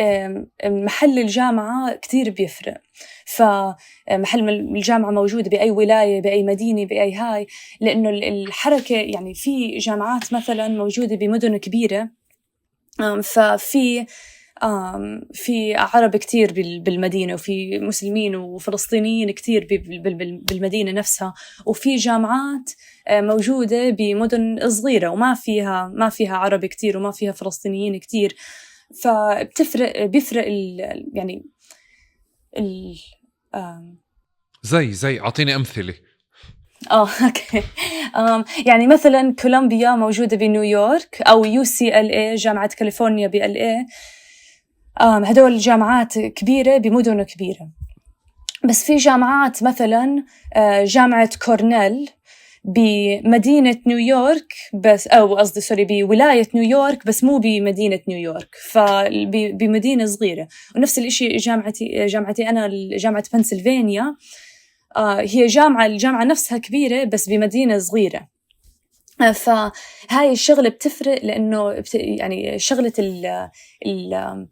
محل الجامعة كتير بيفرق. فمحل الجامعة موجودة بأي ولاية، بأي مدينة، بأي هاي، لأنه الحركة يعني في جامعات مثلا موجودة بمدن كبيرة، ففي في عرب كتير بالمدينة، وفي مسلمين وفلسطينيين كتير بالمدينة نفسها، وفي جامعات موجودة بمدن صغيرة وما فيها عرب كتير وما فيها فلسطينيين كتير. فبتفرق، بيفرق يعني زي أعطيني أمثلة. okay. يعني مثلا كولومبيا موجودة بنيويورك، أو UCLA جامعة كاليفورنيا بLA. هدول جامعات كبيرة بمدن كبيرة. بس في جامعات مثلا جامعة كورنيل بمدينة نيويورك بس، أو قصدي sorry، بولاية نيويورك بس مو بمدينة نيويورك، فبمدينة صغيرة. ونفس الإشي جامعتي أنا، جامعة بنسلفانيا، هي الجامعة نفسها كبيرة بس بمدينة صغيرة. فهاي الشغلة بتفرق، لأنه يعني شغلة ال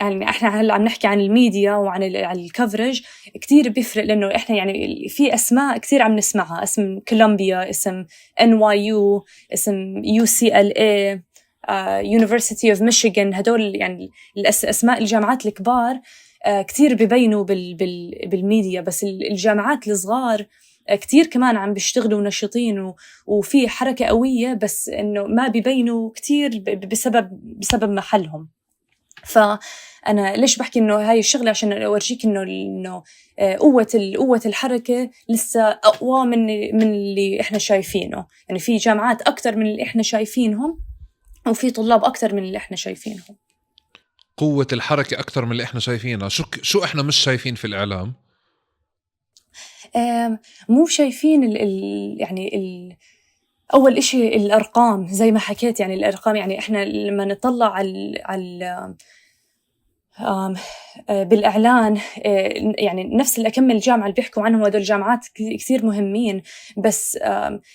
يعني احنا هلا عم نحكي عن الميديا وعن ال coverage كتير بيفرق، لانه احنا يعني في اسماء كتير عم نسمعها، اسم كولومبيا، اسم NYU، اسم UCLA، University of Michigan، هدول يعني الاسماء الجامعات الكبار كتير ببينوا بالميديا. بس الجامعات الصغار كتير كمان عم بيشتغلوا نشيطين وفي حركة قوية، بس انه ما بيبينوا كتير بسبب محلهم. فأنا ليش بحكي إنه هاي الشغلة؟ عشان أورجيك إنه قوة الحركة لسه أقوى من اللي إحنا شايفينه. يعني في جامعات أكتر من اللي إحنا شايفينهم، وفي طلاب أكتر من اللي إحنا شايفينهم. قوة الحركة أكتر من اللي إحنا شايفينها. شو إحنا مش شايفين في الإعلام؟ مو شايفين أول إشي الأرقام زي ما حكيت، يعني الأرقام، يعني إحنا لما نطلع على بالإعلان، يعني نفس الأكمل الجامعة اللي بيحكوا عنهم هدول الجامعات كثير مهمين، بس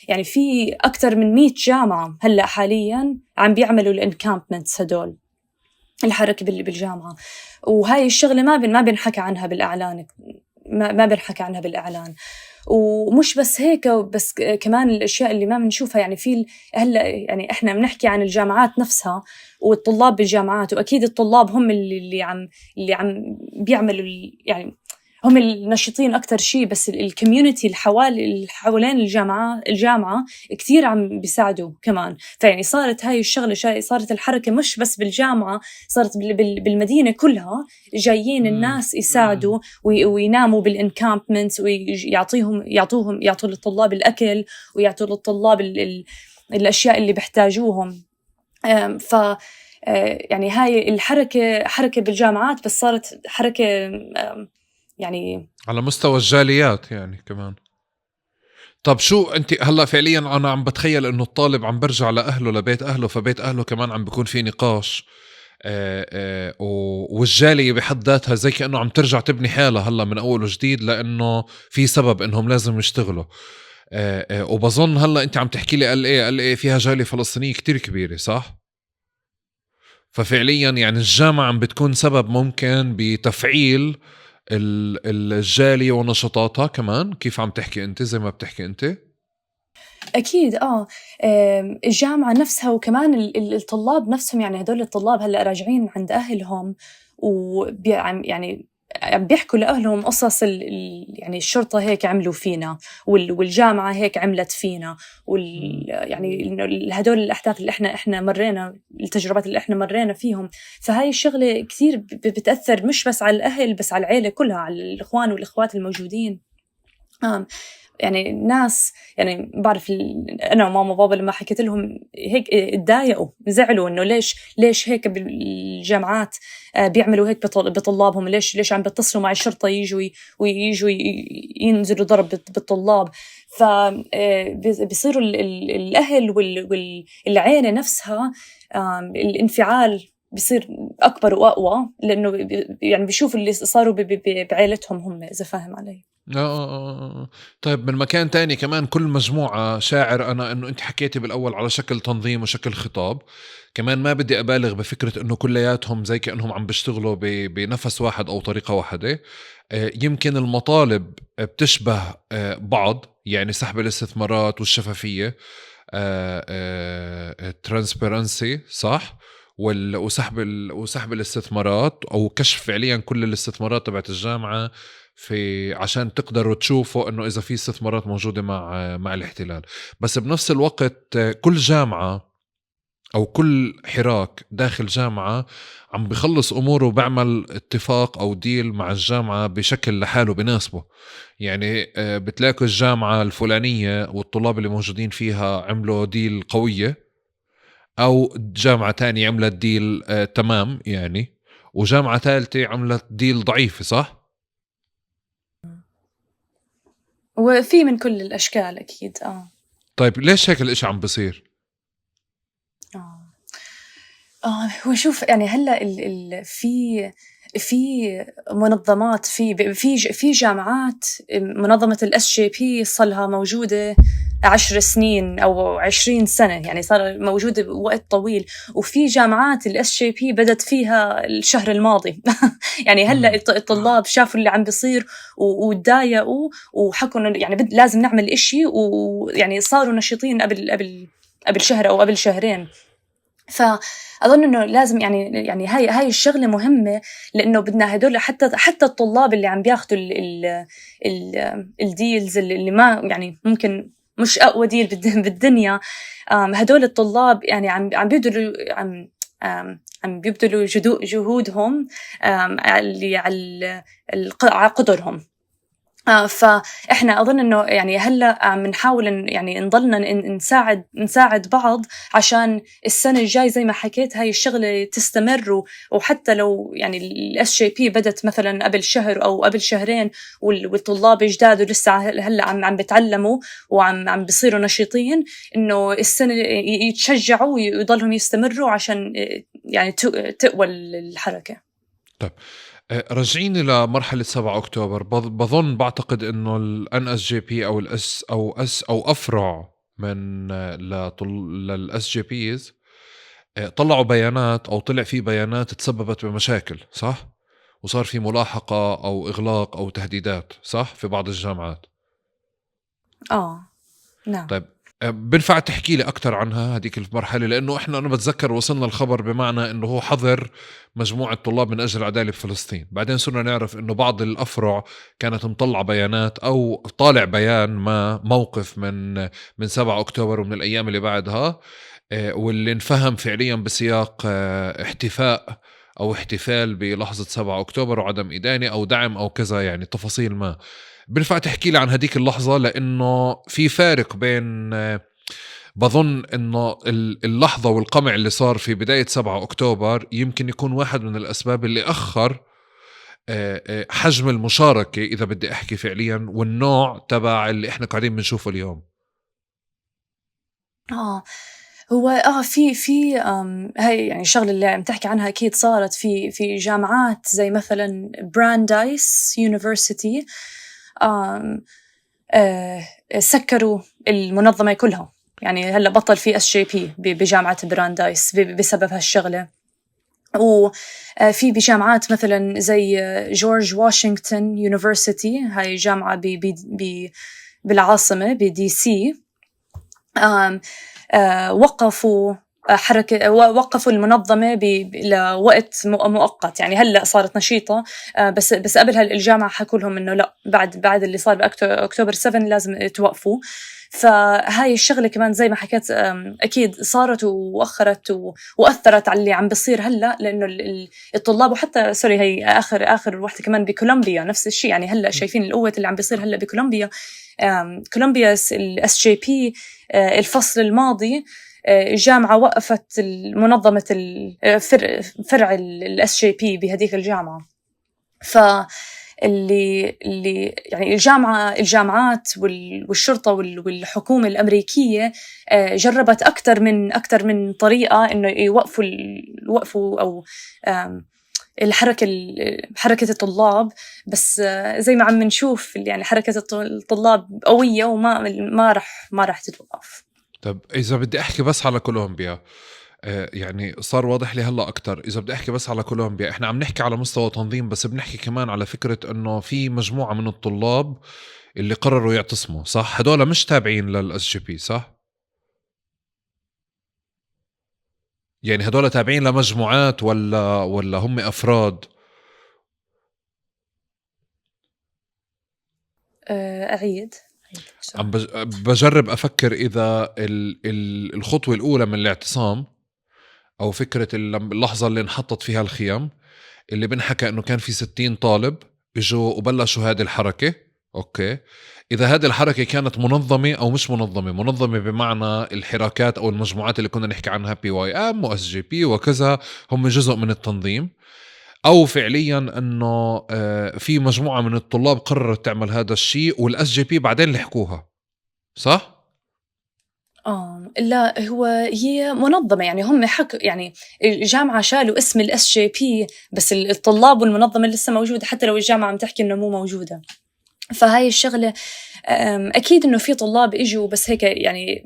يعني في أكثر من 100 جامعة هلأ حاليا عم بيعملوا ال encampments هدول الحركة بالجامعة، وهاي الشغلة ما بنحكى عنها بالإعلان، ما بنحكى عنها بالإعلان. ومش بس هيك، بس كمان الأشياء اللي ما بنشوفها، يعني في هلا يعني إحنا بنحكي عن الجامعات نفسها والطلاب بالجامعات، وأكيد الطلاب هم اللي عم بيعملوا، يعني هم النشيطين أكتر شيء، بس ال community اللي حوالين الجامعة كثير عم بيساعدوا كمان. فيعني صارت هاي الشغلة، صارت الحركة مش بس بالجامعة، صارت بالمدينة كلها، جايين الناس يساعدوا ويناموا بال encampments ويعطيهم يعطوا للطلاب الأكل ويعطوا للطلاب الأشياء اللي بيحتاجوهم. ف يعني هاي الحركة حركة بالجامعات، بس صارت حركة يعني على مستوى الجاليات يعني كمان. طب شو انت هلا فعليا، انا عم بتخيل انه الطالب عم برجع لاهله، لبيت اهله، فبيت اهله كمان عم بيكون في نقاش، والجالية بحد ذاتها زي كأنه عم ترجع تبني حالها هلا من اول وجديد، لانه في سبب انهم لازم يشتغلوا. وبظن هلا انت عم تحكي لي LA فيها جالية فلسطينية كتير كبيرة، صح؟ ففعليا يعني الجامعة عم بتكون سبب ممكن بتفعيل الجالية ونشاطاتها كمان، كيف عم تحكي انت، زي ما بتحكي انت. اكيد الجامعة نفسها، وكمان الطلاب نفسهم، يعني هدول الطلاب هلا راجعين عند اهلهم يعني عم بيحكوا لأهلهم قصص يعني الشرطة هيك عملوا فينا، والجامعة هيك عملت فينا، يعني هدول الأحداث اللي إحنا مرينا، التجربات اللي إحنا مرينا فيهم. فهاي الشغلة كثير بتأثر مش بس على الأهل، بس على العيلة كلها، على الإخوان والإخوات الموجودين. يعني الناس، يعني بعرف أنا وماما وبابا لما حكيت لهم هيك اتضايقوا، زعلوا إنه ليش هيك بالجامعات بيعملوا هيك بطلابهم، ليش عم بيتصلوا مع الشرطة يجوا ويجوا ينزلوا ضرب بالطلاب. فبيصيروا الأهل والعيلة نفسها الانفعال بيصير أكبر وأقوى، لأنه يعني بيشوفوا اللي صاروا بعيلتهم هم، إذا فاهم علي. طيب من مكان تاني كمان، كل مجموعة شاعر أنا أنه أنت حكيتي بالأول على شكل تنظيم وشكل خطاب، كمان ما بدي أبالغ بفكرة أنه كلياتهم زي كأنهم عم بيشتغلوا بنفس واحد أو طريقة واحدة. يمكن المطالب بتشبه بعض، يعني سحب الاستثمارات والشفافية، transparency، صح؟ وسحب الاستثمارات أو كشف فعليا كل الاستثمارات تبعت الجامعة، في عشان تقدروا تشوفوا انه اذا في استثمارات موجوده مع الاحتلال. بس بنفس الوقت كل جامعه او كل حراك داخل جامعه عم بخلص اموره وبعمل اتفاق او deal مع الجامعه بشكل لحاله بناسبه. يعني بتلاقوا الجامعه الفلانيه والطلاب اللي موجودين فيها عملوا deal قويه، او جامعه تانية عملت deal تمام يعني، وجامعه ثالثه عملت deal ضعيفه، صح؟ وفي من كل الأشكال أكيد. طيب ليش هيك الإشي عم بصير؟ هو شوف، يعني هلأ في منظمات، في جامعات، منظمة ال SJP صار لها موجودة 10 سنين أو 20 سنة، يعني صار موجودة وقت طويل. وفي جامعات ال SJP بدت فيها الشهر الماضي. يعني هلأ الطلاب شافوا اللي عم بيصير وتضايقوا وحكوا إنه يعني لازم نعمل إشي، ويعني صاروا نشيطين قبل شهر أو قبل شهرين. فأظن إنه لازم يعني هاي الشغلة مهمة، لأنه بدنا هدول حتى الطلاب اللي عم بياخدوا ال deals اللي ما يعني ممكن مش أقوى deal بالدنيا، هدول الطلاب يعني عم بيبذلوا جهودهم اللي على قدرهم. فاحنا اظن انه يعني هلا عم نحاول يعني نضلنا نساعد بعض عشان السنة الجاي زي ما حكيت هاي الشغلة تستمر، وحتى لو يعني ال SJP بدت مثلا قبل شهر او قبل شهرين والطلاب جداد ولسه هلا عم بتعلموا وعم بصيروا نشيطين، انه السنة يتشجعوا ويضلهم يستمروا عشان يعني تقوى الحركة. طيب رجعيني لمرحلة 7 أكتوبر. بظن بعتقد إنه ال NSJP أو ال S أو S أو أفرع من لل SJPs طلعوا بيانات أو طلع في بيانات تسببت بمشاكل، صح؟ وصار في ملاحقة أو إغلاق أو تهديدات، صح؟ في بعض الجامعات. نعم. طيب بنفع تحكي لي أكتر عنها هذيك المرحلة؟ لأنه أنا بتذكر وصلنا الخبر بمعنى أنه هو حظر مجموعة طلاب من أجل العدالة بفلسطين، بعدين صرنا نعرف أنه بعض الأفرع كانت مطلعة بيانات أو طالع بيان ما موقف من 7 أكتوبر ومن الأيام اللي بعدها، واللي انفهم فعليا بسياق احتفاء أو احتفال بلحظة 7 أكتوبر وعدم إدانة أو دعم أو كذا، يعني تفاصيل ما. بنفع تحكي لي عن هديك اللحظة؟ لأنه في فارق بين بظن أنه اللحظة والقمع اللي صار في بداية 7 أكتوبر يمكن يكون واحد من الأسباب اللي أخر حجم المشاركة إذا بدي أحكي فعليا، والنوع تبع اللي إحنا قاعدين بنشوفه اليوم. هو في هاي يعني الشغلة اللي عم تحكي عنها أكيد صارت في جامعات زي مثلا Brandeis University، سكروا المنظمة كلها، يعني هلا بطل في SJP بجامعة براندايس بسبب هالشغلة. وفي بجامعات مثلا زي George Washington University، هاي جامعة بي بالعاصمة ب DC، وقفوا حركة، وقفوا المنظمة لوقت مؤقت، يعني هلأ صارت نشيطة، بس قبلها الجامعة حكوا لهم إنه لا، بعد اللي صار بأكتوبر 7 لازم توقفوا. فهاي الشغلة كمان زي ما حكيت أكيد صارت وأخرت وأثرت على اللي عم بصير هلأ، لأنه الطلاب، وحتى sorry هي آخر واحدة كمان بكولومبيا نفس الشيء، يعني هلأ شايفين القوة اللي عم بيصير هلأ بكولومبيا. كولومبيا ال SJP الفصل الماضي الجامعة وقفت منظمة فرع ال SJP بهديك الجامعة. فاللي اللي يعني الجامعات والشرطة والحكومة الأمريكية جربت أكثر من طريقة إنه يوقفوا أو الحركة، حركة الطلاب، بس زي ما عم نشوف يعني حركة الطلاب قوية وما ما رح تتوقف. طب إذا بدي أحكي بس على كولومبيا، يعني صار واضح لي هلأ أكتر. إذا بدي أحكي بس على كولومبيا، إحنا عم نحكي على مستوى تنظيم، بس بنحكي كمان على فكرة إنه في مجموعة من الطلاب اللي قرروا يعتصموا، صح؟ هدول مش تابعين لل SJP، صح؟ يعني هدول تابعين لمجموعات ولا هم أفراد؟ أعيد. عم بجرب أفكر إذا الخطوة الأولى من الاعتصام أو فكرة اللحظة اللي انحطت فيها الخيام اللي بنحكى إنه كان في 60 طالب إجوا وبلشوا هذه الحركة، okay، إذا هذه الحركة كانت منظمة أو مش منظمة، منظمة بمعنى الحركات أو المجموعات اللي كنا نحكي عنها BYM و SJP وكذا، هم جزء من التنظيم، أو فعليا أنه في مجموعة من الطلاب قررت تعمل هذا الشيء وال SJP بعدين لحقوها، صح؟ لا، هو هي منظمة، يعني هم حكوا، يعني الجامعة شالوا اسم ال SJP، بس الطلاب والمنظمة لسه موجودة حتى لو الجامعة عم تحكي إنه مو موجودة. فهاي الشغلة أكيد إنه في طلاب إجوا بس هيك يعني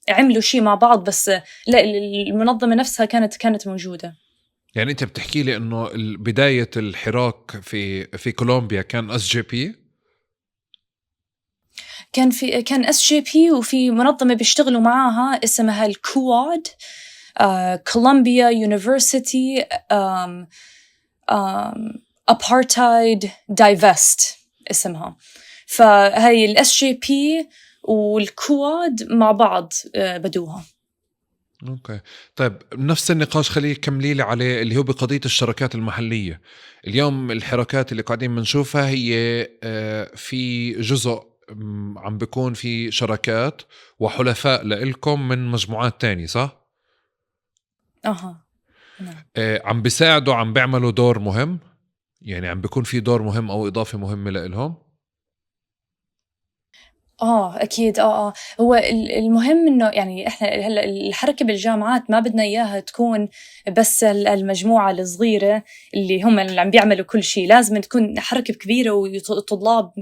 عملوا شيء مع بعض، بس لا، المنظمة نفسها كانت موجودة. يعني أنت بتحكي لي إنه بداية الحراك في كولومبيا كان SJP؟ كان SJP، وفي منظمة بيشتغلوا معاها اسمها ال CUAD، Columbia University Apartheid Divest اسمها. فهي ال SJP وال CUAD مع بعض بدوها. okay. طيب، نفس النقاش خليه كملي لي عليه اللي هو بقضية الشراكات المحلية. اليوم الحركات اللي قاعدين بنشوفها هي في جزء عم بيكون في شراكات وحلفاء لإلكم من مجموعات تانية، صح؟ اها، نعم. عم بيساعدوا، عم بيعملوا دور مهم، يعني عم بيكون في دور مهم أو إضافة مهمة لإلهم؟ اكيد، هو المهم انه يعني احنا هلا الحركة بالجامعات ما بدنا اياها تكون بس المجموعة الصغيرة اللي هم اللي عم بيعملوا كل شيء، لازم تكون حركة كبيرة وطلاب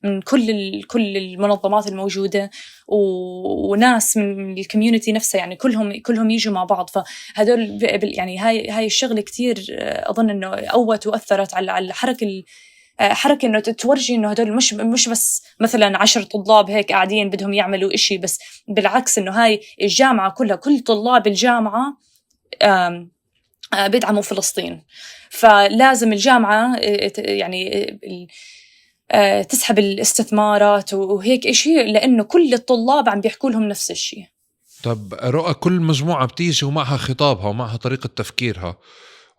من كل المنظمات الموجودة وناس من ال community نفسها، يعني كلهم يجوا مع بعض. فهدول يعني هاي الشغلة كثير اظن انه قوت واثرت على الحركة، حركة انه تورجي انه هدول مش بس مثلا 10 طلاب هيك قاعدين بدهم يعملوا إشي، بس بالعكس انه هاي الجامعة كلها، كل طلاب الجامعة بيدعموا فلسطين. فلازم الجامعة يعني تسحب الاستثمارات وهيك إشي، لأنه كل الطلاب عم بيحكوا لهم نفس الشيء. طب رؤى، كل مجموعة بتيجي ومعها خطابها ومعها طريقة تفكيرها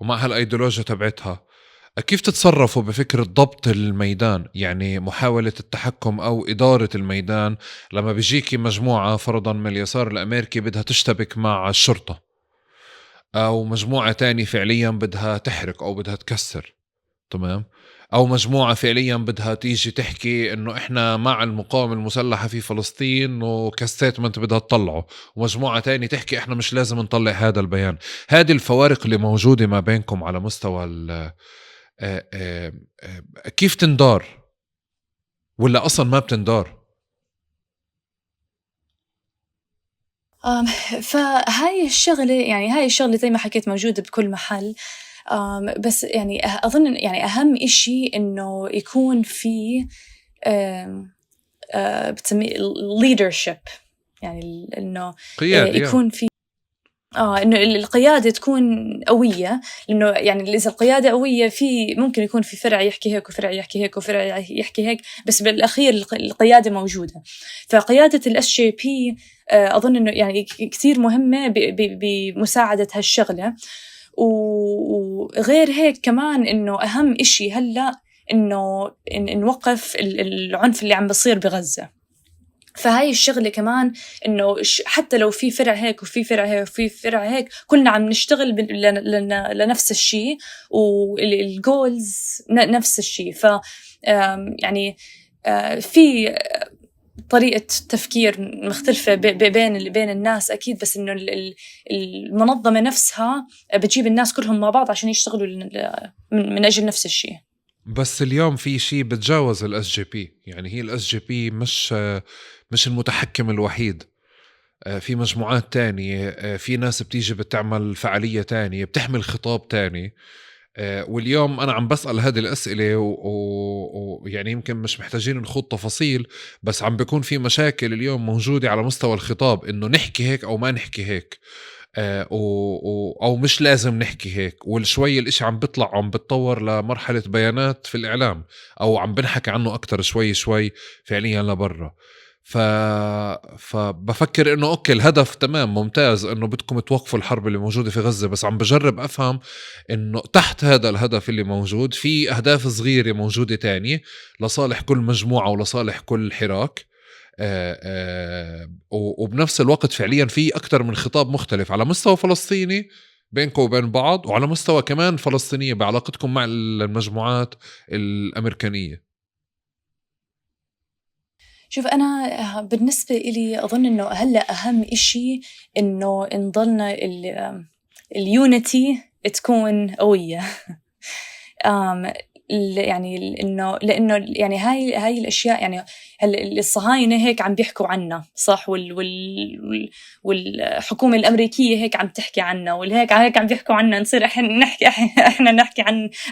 ومعها الأيديولوجيا تبعتها، كيف تتصرفوا بفكرة ضبط الميدان؟ يعني محاولة التحكم أو إدارة الميدان لما بيجيكي مجموعة فرضا من اليسار الأمريكي بدها تشتبك مع الشرطة، أو مجموعة تانية فعليا بدها تحرق أو بدها تكسر، تمام؟ أو مجموعة فعليا بدها تيجي تحكي إنه إحنا مع المقاومة المسلحة في فلسطين وك statement بدها تطلعه، ومجموعة تانية تحكي إحنا مش لازم نطلع هذا البيان. هذه الفوارق اللي موجودة ما بينكم على مستوى كيف تندار، ولا أصلا ما بتندار؟ فهاي الشغلة، يعني هاي الشغلة زي ما حكيت موجودة بكل محل، بس يعني أظن يعني أهم إشي إنه يكون في بتسميه leadership، يعني إنه قيادة، يكون في إنه القيادة تكون قوية، لأنه يعني إذا القيادة قوية في ممكن يكون في فرع يحكي هيك وفرع يحكي هيك وفرع يحكي هيك، بس بالأخير القيادة موجودة. فقيادة ال SJP أظن إنه يعني كثير مهمة بمساعدة هالشغلة. وغير هيك كمان إنه أهم إشي هلأ إنه نوقف العنف اللي عم بصير بغزة. فهاي الشغلة كمان إنه حتى لو في فرع هيك وفي فرع هيك وفي فرع هيك، كلنا عم نشتغل لنفس الشيء، وال goals نفس الشيء. ف يعني في طريقة تفكير مختلفة بين الناس أكيد، بس إنه المنظمة نفسها بتجيب الناس كلهم مع بعض عشان يشتغلوا من أجل نفس الشيء. بس اليوم في شيء بتجاوز ال SJP، يعني هي ال SJP مش المتحكم الوحيد، في مجموعات تانية، في ناس بتيجي بتعمل فعالية تانية، بتحمل خطاب تاني. واليوم أنا عم بسأل هذه الأسئلة ويعني يمكن مش محتاجين نخوض تفاصيل، بس عم بيكون في مشاكل اليوم موجودة على مستوى الخطاب، إنه نحكي هيك أو ما نحكي هيك، أو مش لازم نحكي هيك. والشوي الإشي عم بيطلع، عم بتطور لمرحلة بيانات في الإعلام، أو عم بنحكي عنه أكتر شوي شوي فعليا لبرا. فبفكر إنه okay الهدف تمام ممتاز، إنه بدكم توقفوا الحرب اللي موجودة في غزة، بس عم بجرب أفهم إنه تحت هذا الهدف اللي موجود في أهداف صغيرة موجودة تانية لصالح كل مجموعة ولصالح كل حراك، وبنفس الوقت فعليا في أكتر من خطاب مختلف على مستوى فلسطيني بينكم وبين بعض، وعلى مستوى كمان فلسطينية بعلاقتكم مع المجموعات الأمريكانية. شوف، أنا بالنسبة إلي أظن إنه هلأ أهم إشي إنه نضلنا ال unity تكون قوية. يعني إنه لأنه يعني هاي الأشياء، يعني الصهاينة هيك عم بيحكوا عنا، صح؟ والحكومة الأمريكية هيك عم تحكي عنا، والهيك هيك عم بيحكوا عنا، نصير إحنا نحكي إحنا نحكي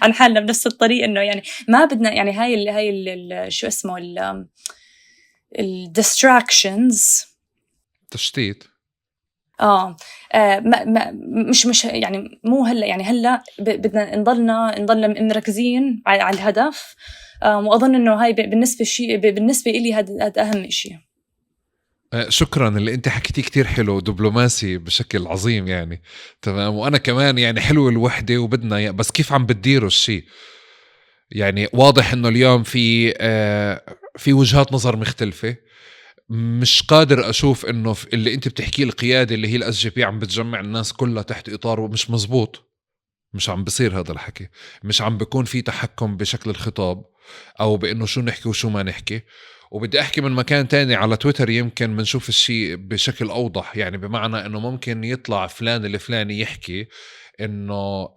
عن حالنا بنفس الطريقة. إنه يعني ما بدنا يعني هاي شو اسمه ال distractions، تشتيت. ما مش يعني مو هلا، يعني هلا بدنا نضلنا مركزين على الهدف. واظن انه هاي بالنسبه إلي هذا اهم شيء. شكرا، اللي انت حكيتيه كتير حلو، دبلوماسي بشكل عظيم يعني. تمام، وانا كمان يعني حلو الوحدة وبدنا، بس كيف عم بتديروا الشيء؟ يعني واضح انه اليوم في وجهات نظر مختلفة. مش قادر اشوف انه اللي انت بتحكيه القيادة اللي هي ال SJP عم بتجمع الناس كلها تحت اطار، ومش مزبوط، مش عم بصير هذا الحكي، مش عم بيكون في تحكم بشكل الخطاب او بانه شو نحكي وشو ما نحكي. وبدي احكي من مكان تاني على تويتر يمكن بنشوف الشيء بشكل اوضح، يعني بمعنى انه ممكن يطلع فلان الفلاني يحكي انه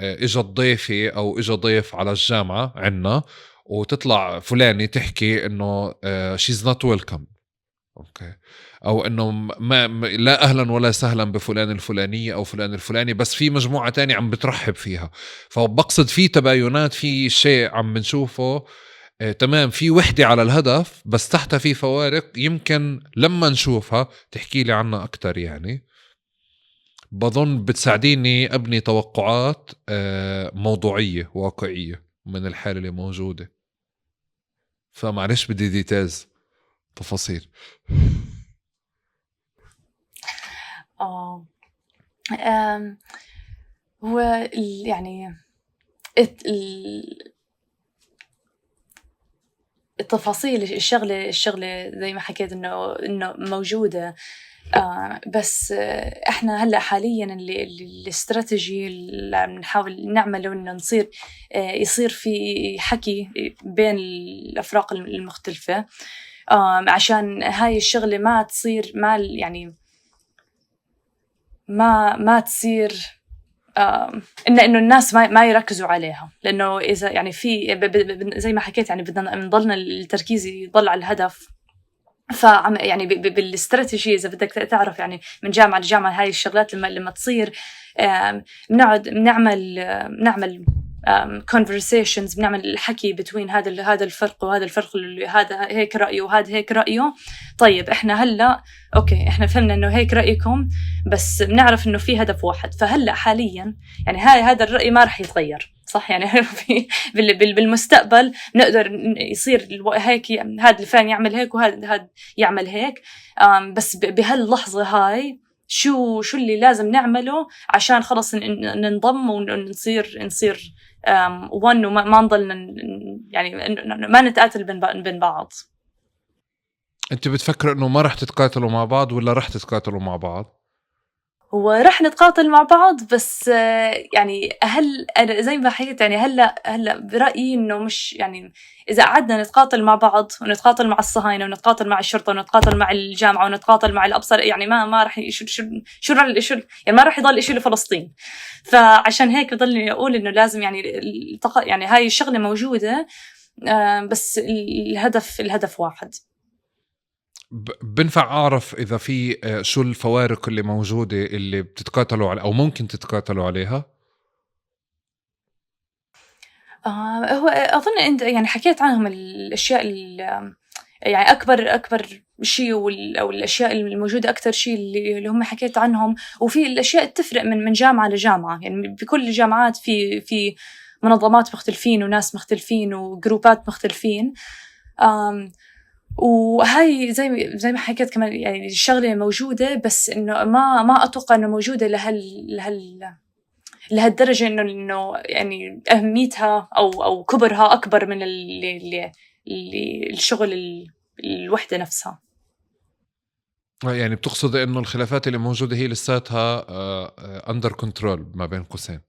اجت ضيفي او اجى ضيف على الجامعة عنا، وتطلع فلاني تحكي انه she's not welcome، okay، او انه ما لا اهلا ولا سهلا بفلان الفلانية او فلان الفلاني، بس في مجموعة تانية عم بترحب فيها. فبقصد في تباينات، في شيء عم بنشوفه. تمام، في وحدة على الهدف، بس تحتها في فوارق يمكن لما نشوفها تحكي لي عنها أكتر. يعني بظن بتساعديني أبني توقعات موضوعية واقعية من الحالة اللي موجودة. فمعلش بدي details، تفاصيل. هو يعني التفاصيل، الشغلة زي ما حكيت إنه موجودة، بس إحنا هلأ حالياً اللي الاستراتيجي اللي عم نحاول نعمله إنه يصير في حكي بين الأفراق المختلفة، عشان هاي الشغلة ما تصير، ما يعني ما تصير إنه الناس ما يركزوا عليها، لأنه إذا يعني في زي ما حكيت يعني بدنا نضلنا التركيز يضل على الهدف. فعم يعني بالاستراتيجية إذا بدك تعرف يعني من جامعة لجامعة هاي الشغلات لما تصير، بنقعد بنعمل conversations، بنعمل الحكي between هذا الفرق وهذا الفرق، اللي هذا هيك رأيه وهذا هيك رأيه. طيب إحنا هلأ okay إحنا فهمنا إنه هيك رأيكم، بس بنعرف إنه في هدف واحد. فهلأ حاليا يعني هذا الرأي ما رح يتغير، صح؟ يعني بالمستقبل نقدر يصير هيك، هذا الفلان يعمل هيك وهذا يعمل هيك، بس بهاللحظة هاي شو اللي لازم نعمله عشان خلص ننضم ونصير one، وما نضل يعني ما نتقاتل بين بعض. انت بتفكر انه ما رح تتقاتلوا مع بعض ولا رح تتقاتلوا مع بعض؟ هو رح نتقاتل مع بعض، بس يعني هل أنا زي ما حكيت يعني هلا برأيي إنه مش يعني إذا قعدنا نتقاتل مع بعض ونتقاتل مع الصهاينة ونتقاتل مع الشرطة ونتقاتل مع الجامعة ونتقاتل مع الأبصر، يعني ما رح شو شو شو يعني ما رح يضل إشي لفلسطين. فعشان هيك بضلني أقول إنه لازم يعني يعني هاي الشغلة موجودة، بس الهدف واحد. بنفع أعرف إذا في شو الفوارق اللي موجودة اللي بتتقاتلوا على أو ممكن تتقاتلوا عليها؟ هو أظن أنت يعني حكيت عنهم الأشياء يعني أكبر شيء أو الأشياء الموجودة أكثر شيء اللي هم حكيت عنهم. وفي الأشياء تفرق من جامعة لجامعة، يعني بكل الجامعات في منظمات مختلفين وناس مختلفين وجروبات مختلفين. وهاي زي ما حكيت كمان يعني الشغلة موجودة، بس إنه ما أتوقع إنه موجودة لهالدرجة إنه يعني أهميتها أو كبرها أكبر من اللي الشغل الوحدة نفسها. يعني بتقصد إنه الخلافات اللي موجودة هي لساتها under control ما بين قوسين؟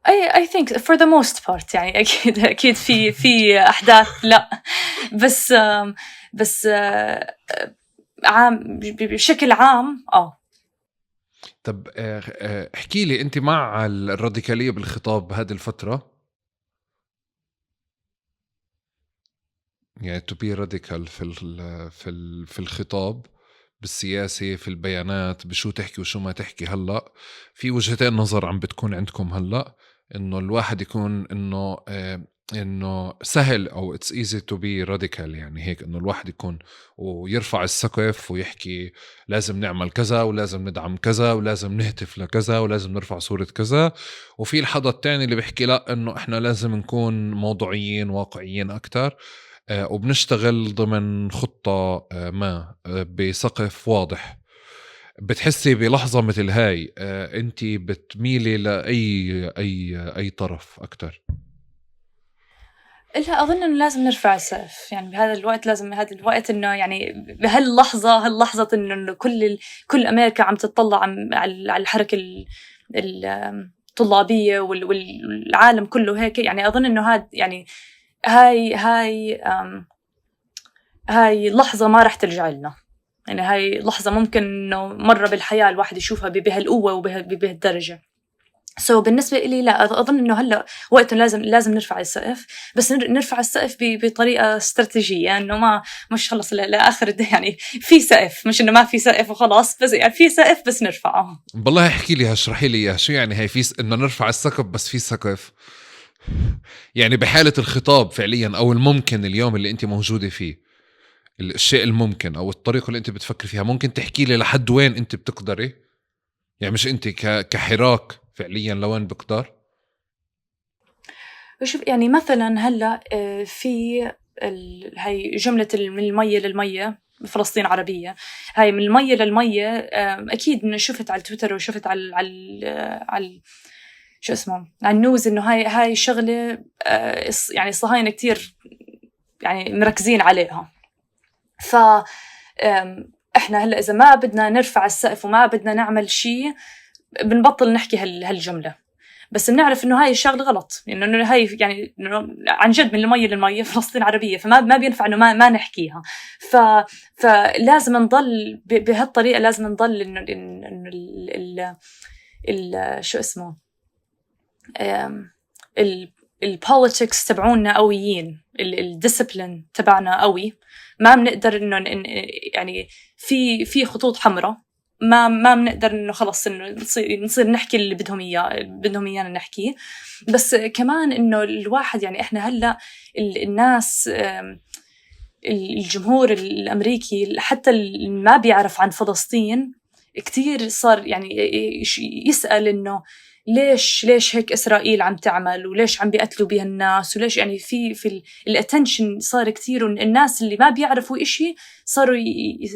I think for the most part يعني أكيد في أحداث لا، بس عام بشكل عام. طب احكي لي، أنت مع الراديكالية بالخطاب بهذه الفترة؟ يعني to be radical في الخطاب بالسياسة، في البيانات، بشو تحكي وشو ما تحكي. هلأ في وجهتين نظر عم بتكون عندكم هلأ، إنه الواحد يكون إنه سهل أو it's easy to be radical، يعني هيك إنه الواحد يكون ويرفع السقف ويحكي لازم نعمل كذا ولازم ندعم كذا ولازم نهتف لكذا ولازم نرفع صورة كذا. وفي الحدا الثاني اللي بيحكي لا، إنه إحنا لازم نكون موضوعيين واقعيين أكتر. وبنشتغل ضمن خطة ما بسقف واضح. بتحسي بلحظة مثل هاي أنت بتميلي لأي أي أي طرف أكتر؟ لا، أظن إنه لازم نرفع السقف. يعني بهذا الوقت لازم، هذا الوقت إنه يعني بهاللحظة، هاللحظة إنه كل أمريكا عم تطلع على الحركة الطلابية والعالم كله هيك. يعني أظن إنه هاد يعني هاي هاي هاي لحظة ما رح ترجع لنا. يعني هاي لحظة ممكن إنه مرة بالحياة الواحد يشوفها بهالقوة وبهالدرجة. so بالنسبة إلي لا، أظن إنه هلأ وقته لازم نرفع السقف، بس نرفع السقف بطريقة استراتيجية، إنه ما مش خلص لآخر، يعني في سقف، مش إنه ما في سقف وخلاص، بس يعني في سقف بس نرفعه. بالله احكي لي، اشرحي لي إياها، شو يعني هي في إنه نرفع السقف بس في سقف؟ يعني بحالة الخطاب فعليا أو الممكن اليوم اللي أنت موجودة فيه، الشيء الممكن أو الطريقة اللي أنت بتفكر فيها، ممكن تحكي لي لحد وين أنت بتقدري؟ يعني مش أنت كحراك فعليا لوين بقدر؟ شوف، يعني مثلا هلا في هاي جملة من المية للمية فلسطين عربية، هاي من المية للمية أكيد إنه شفت على تويتر وشفت على شو اسمه على ال news إنه هاي شغلة يعني الصهاينة كتير يعني مركزين عليها. ف إحنا هلا إذا ما بدنا نرفع السقف وما بدنا نعمل شيء بنبطل نحكي هالجملة، بس بنعرف إنه هاي الشغلة غلط، إنه هاي يعني إنه عن جد من المية للمية فلسطين عربية، فما ما بينفع إنه ما نحكيها. فلازم نضل بهالطريقة، لازم نضل إنه ال ال شو اسمه ال politics تبعونا قويين، ال discipline تبعنا قوي، ما بنقدر إنه يعني في خطوط حمراء، ما بنقدر إنه خلص إنه نصير نحكي اللي بدهم إيانا نحكيه. بس كمان إنه الواحد يعني إحنا هلأ الناس، الجمهور الأمريكي حتى اللي ما بيعرف عن فلسطين كتير صار يعني يسأل إنه ليش هيك إسرائيل عم تعمل، وليش عم بيقتلوا بها الناس، وليش يعني في ال attention صار كتير، والناس اللي ما بيعرفوا إشي صاروا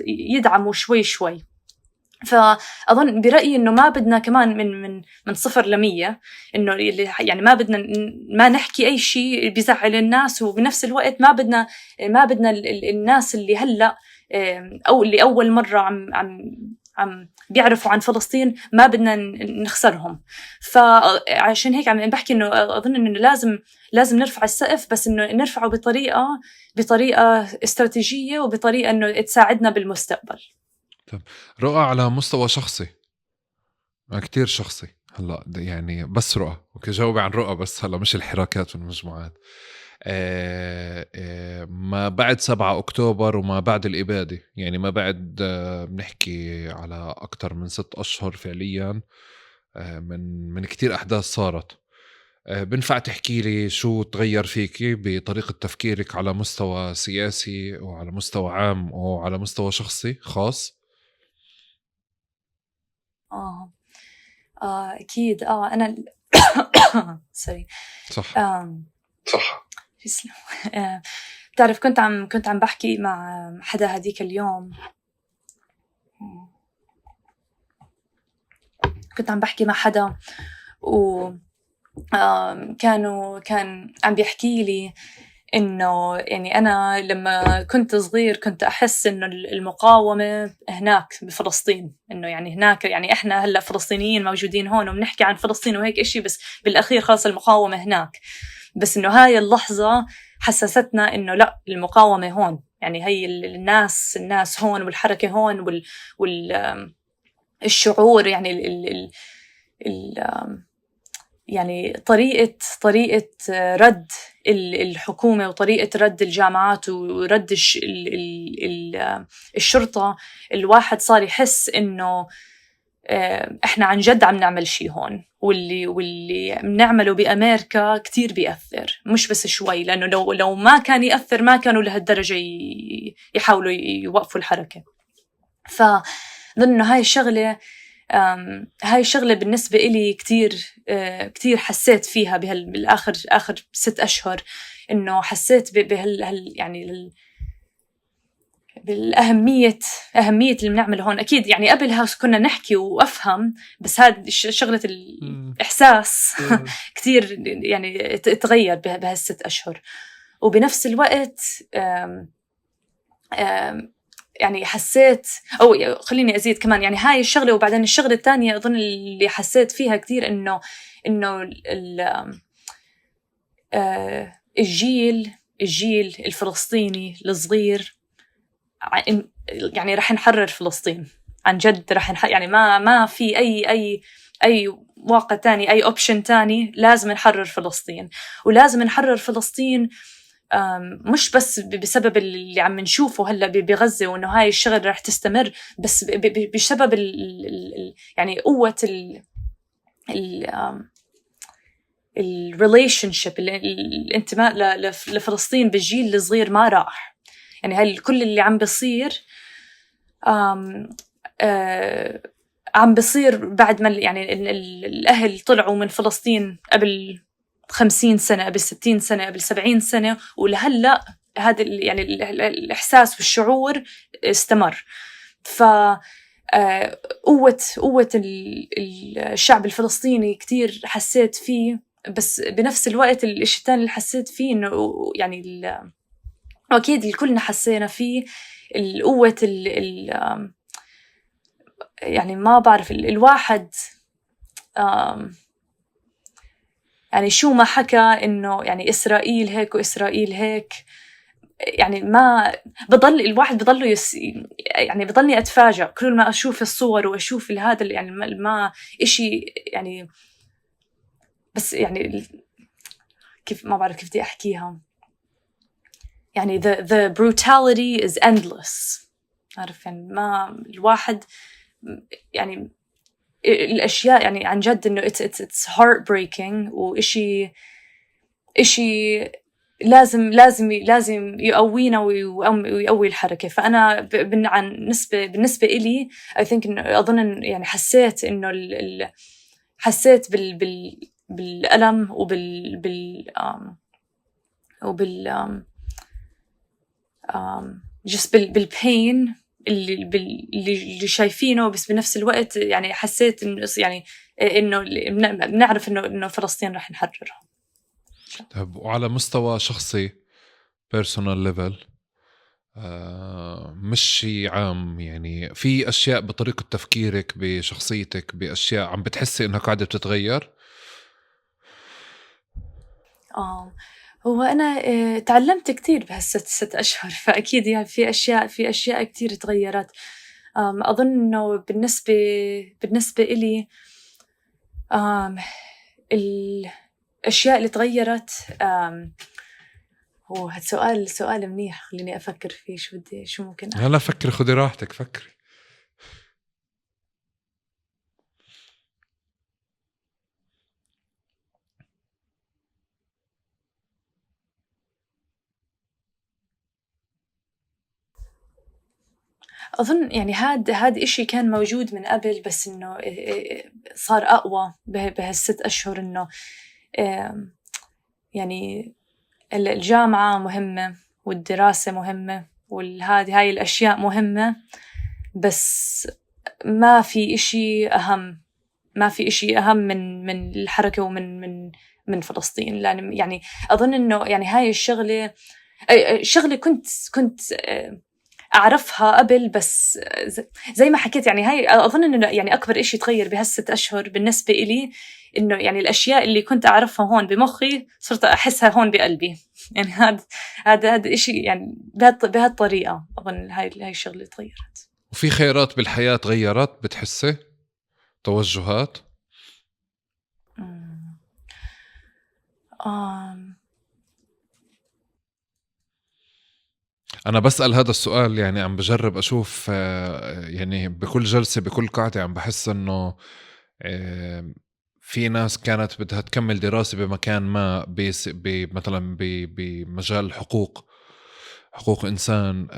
يدعموا شوي شوي. فأظن برأيي إنه ما بدنا كمان من 0 ل100، إنه يعني ما بدنا ما نحكي أي شيء بيزعل الناس، وبنفس الوقت ما بدنا الناس اللي هلأ أو اللي أول مرة عم بيعرفوا عن فلسطين ما بدنا نخسرهم. فعشان هيك عم بحكي إنه أظن إنه لازم نرفع السقف، بس إنه نرفعه بطريقة استراتيجية وبطريقة إنه تساعدنا بالمستقبل. طيب رؤى، على مستوى شخصي، كتير شخصي هلا يعني، بس رؤى، okay جاوبي عن رؤى بس هلا، مش الحراكات والمجموعات. ما بعد 7 أكتوبر وما بعد الإبادة، يعني ما بعد بنحكي على أكتر من 6 أشهر فعليا من كتير أحداث صارت، بنفع تحكي لي شو تغير فيكي بطريقة تفكيرك على مستوى سياسي وعلى مستوى عام وعلى مستوى شخصي خاص؟ أكيد. أنا sorry. صح. صح. تسلم. بتعرف كنت عم بحكي مع حدا هديك اليوم، كنت عم بحكي مع حدا و كان عم بيحكي لي إنه يعني أنا لما كنت صغير كنت أحس إنه المقاومة هناك بفلسطين، إنه يعني هناك، يعني إحنا هلأ فلسطينيين موجودين هون وبنحكي عن فلسطين وهيك إشي، بس بالأخير خلص المقاومة هناك. بس إنه هاي اللحظة حسستنا إنه لا، المقاومة هون، يعني هي الناس هون والحركة هون والشعور، يعني ال ال يعني طريقة رد الحكومة وطريقة رد الجامعات ورد الشرطة، الواحد صار يحس إنه إحنا عن جد عم نعمل شي هون، واللي بنعمله بأمريكا كتير بيأثر، مش بس شوي، لأنه لو ما كان يأثر ما كانوا لهالدرجة يحاولوا يوقفوا الحركة. فظن إنه هاي الشغلة بالنسبة إلي كتير كتير حسيت فيها بالآخر آخر 6 أشهر، إنه حسيت بهال يعني بالأهمية، أهمية اللي بنعمله هون. أكيد يعني قبلها كنا نحكي وأفهم، بس هذا شغلة الإحساس كتير يعني تغير بهالست أشهر. وبنفس الوقت يعني حسيت، أو خليني أزيد كمان يعني هاي الشغلة. وبعدين الشغلة الثانية أظن اللي حسيت فيها كتير إنه الجيل الفلسطيني الصغير يعني رح نحرر فلسطين عن جد، رح يعني ما في أي واقع تاني، أي option تاني. لازم نحرر فلسطين، ولازم نحرر فلسطين مش بس بسبب اللي عم نشوفه هلا بغزة وإنه هاي الشغل رح تستمر، بس بسبب يعني قوة ال relationship، الانتماء لفلسطين بالجيل الصغير ما راح. يعني هاي كل اللي عم بصير عم بصير بعد ما يعني الأهل طلعوا من فلسطين قبل 50 سنة، قبل 60 سنة، قبل 70 سنة، ولهلأ هذا يعني الإحساس والشعور استمر. ف قوة الشعب الفلسطيني كتير حسيت فيه. بس بنفس الوقت الإشي الثاني اللي حسيت فيه إنه يعني وأكيد الكلنا حسينا فيه القوة يعني ما بعرف الواحد يعني شو ما حكى إنه يعني إسرائيل هيك وإسرائيل هيك، يعني ما بضل الواحد بضله يعني بضلني أتفاجأ كل ما أشوف الصور وأشوف هذا، يعني ما إشي يعني، بس يعني كيف ما بعرف كيف بدي أحكيها، يعني the brutality is endless. عارف يعني ما الواحد يعني الأشياء يعني عن جد إنه it's heartbreaking، وإشي إشي لازم لازم لازم يقوينا ويقوي الحركة. فأنا بالنسبة إلي I think إنه أظن يعني حسيت إنه حسيت بالألم وبال بال وبال just بال pain اللي شايفينه، بس بنفس الوقت يعني حسيت إنه يعني إنه بنعرف إنه فلسطين رح نحررها. طيب، وعلى مستوى شخصي personal level، مش شيء عام، يعني في أشياء بطريقة تفكيرك بشخصيتك بأشياء عم بتحسي إنها قاعدة بتتغير؟ هو أنا تعلمت كتير بهالست أشهر، فأكيد يعني في أشياء كتير تغيرت. أظن إنه بالنسبة إلي الأشياء اللي تغيرت، هو هالسؤال سؤال منيح، خليني أفكر فيه شو ممكن أحكي. هلا فكري، خدي راحتك، فكري. أظن يعني هاد إشي كان موجود من قبل، بس إنه صار أقوى بهالست أشهر. إنه يعني الجامعة مهمة والدراسة مهمة والهذه هاي الأشياء مهمة، بس ما في إشي أهم، ما في إشي أهم من الحركة ومن من من فلسطين. لأن يعني أظن إنه يعني هاي الشغلة شغلة كنت أعرفها قبل، بس زي ما حكيت يعني هاي أظن إنه يعني أكبر إشي تغير بهالست أشهر بالنسبة إلي إنه يعني الأشياء اللي كنت أعرفها هون بمخي صرت أحسها هون بقلبي. يعني هذا إشي يعني بهالطريقة أظن هاي الشغلة تغيرت. وفي خيارات بالحياة تغيرت بتحسي؟ توجهات؟ أنا بسأل هذا السؤال يعني عم بجرب أشوف، يعني بكل جلسة بكل قاعدة عم بحس إنه في ناس كانت بدها تكمل دراسة بمكان ما، مثلا بمجال حقوق إنسان،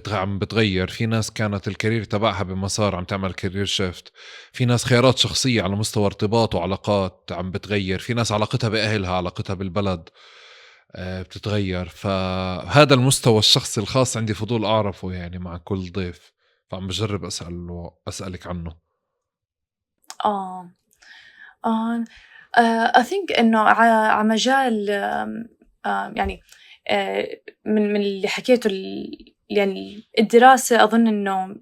عم بتغير. في ناس كانت ال career تبعها بمسار عم تعمل career shift. في ناس خيارات شخصية على مستوى ارتباط وعلاقات عم بتغير. في ناس علاقتها بأهلها، علاقتها بالبلد. بتتغير. فهذا المستوى الشخصي الخاص عندي فضول أعرفه يعني مع كل ضيف، فعم بجرب أسألك عنه. I think إنه على مجال يعني من اللي حكيته يعني الدراسة، أظن إنه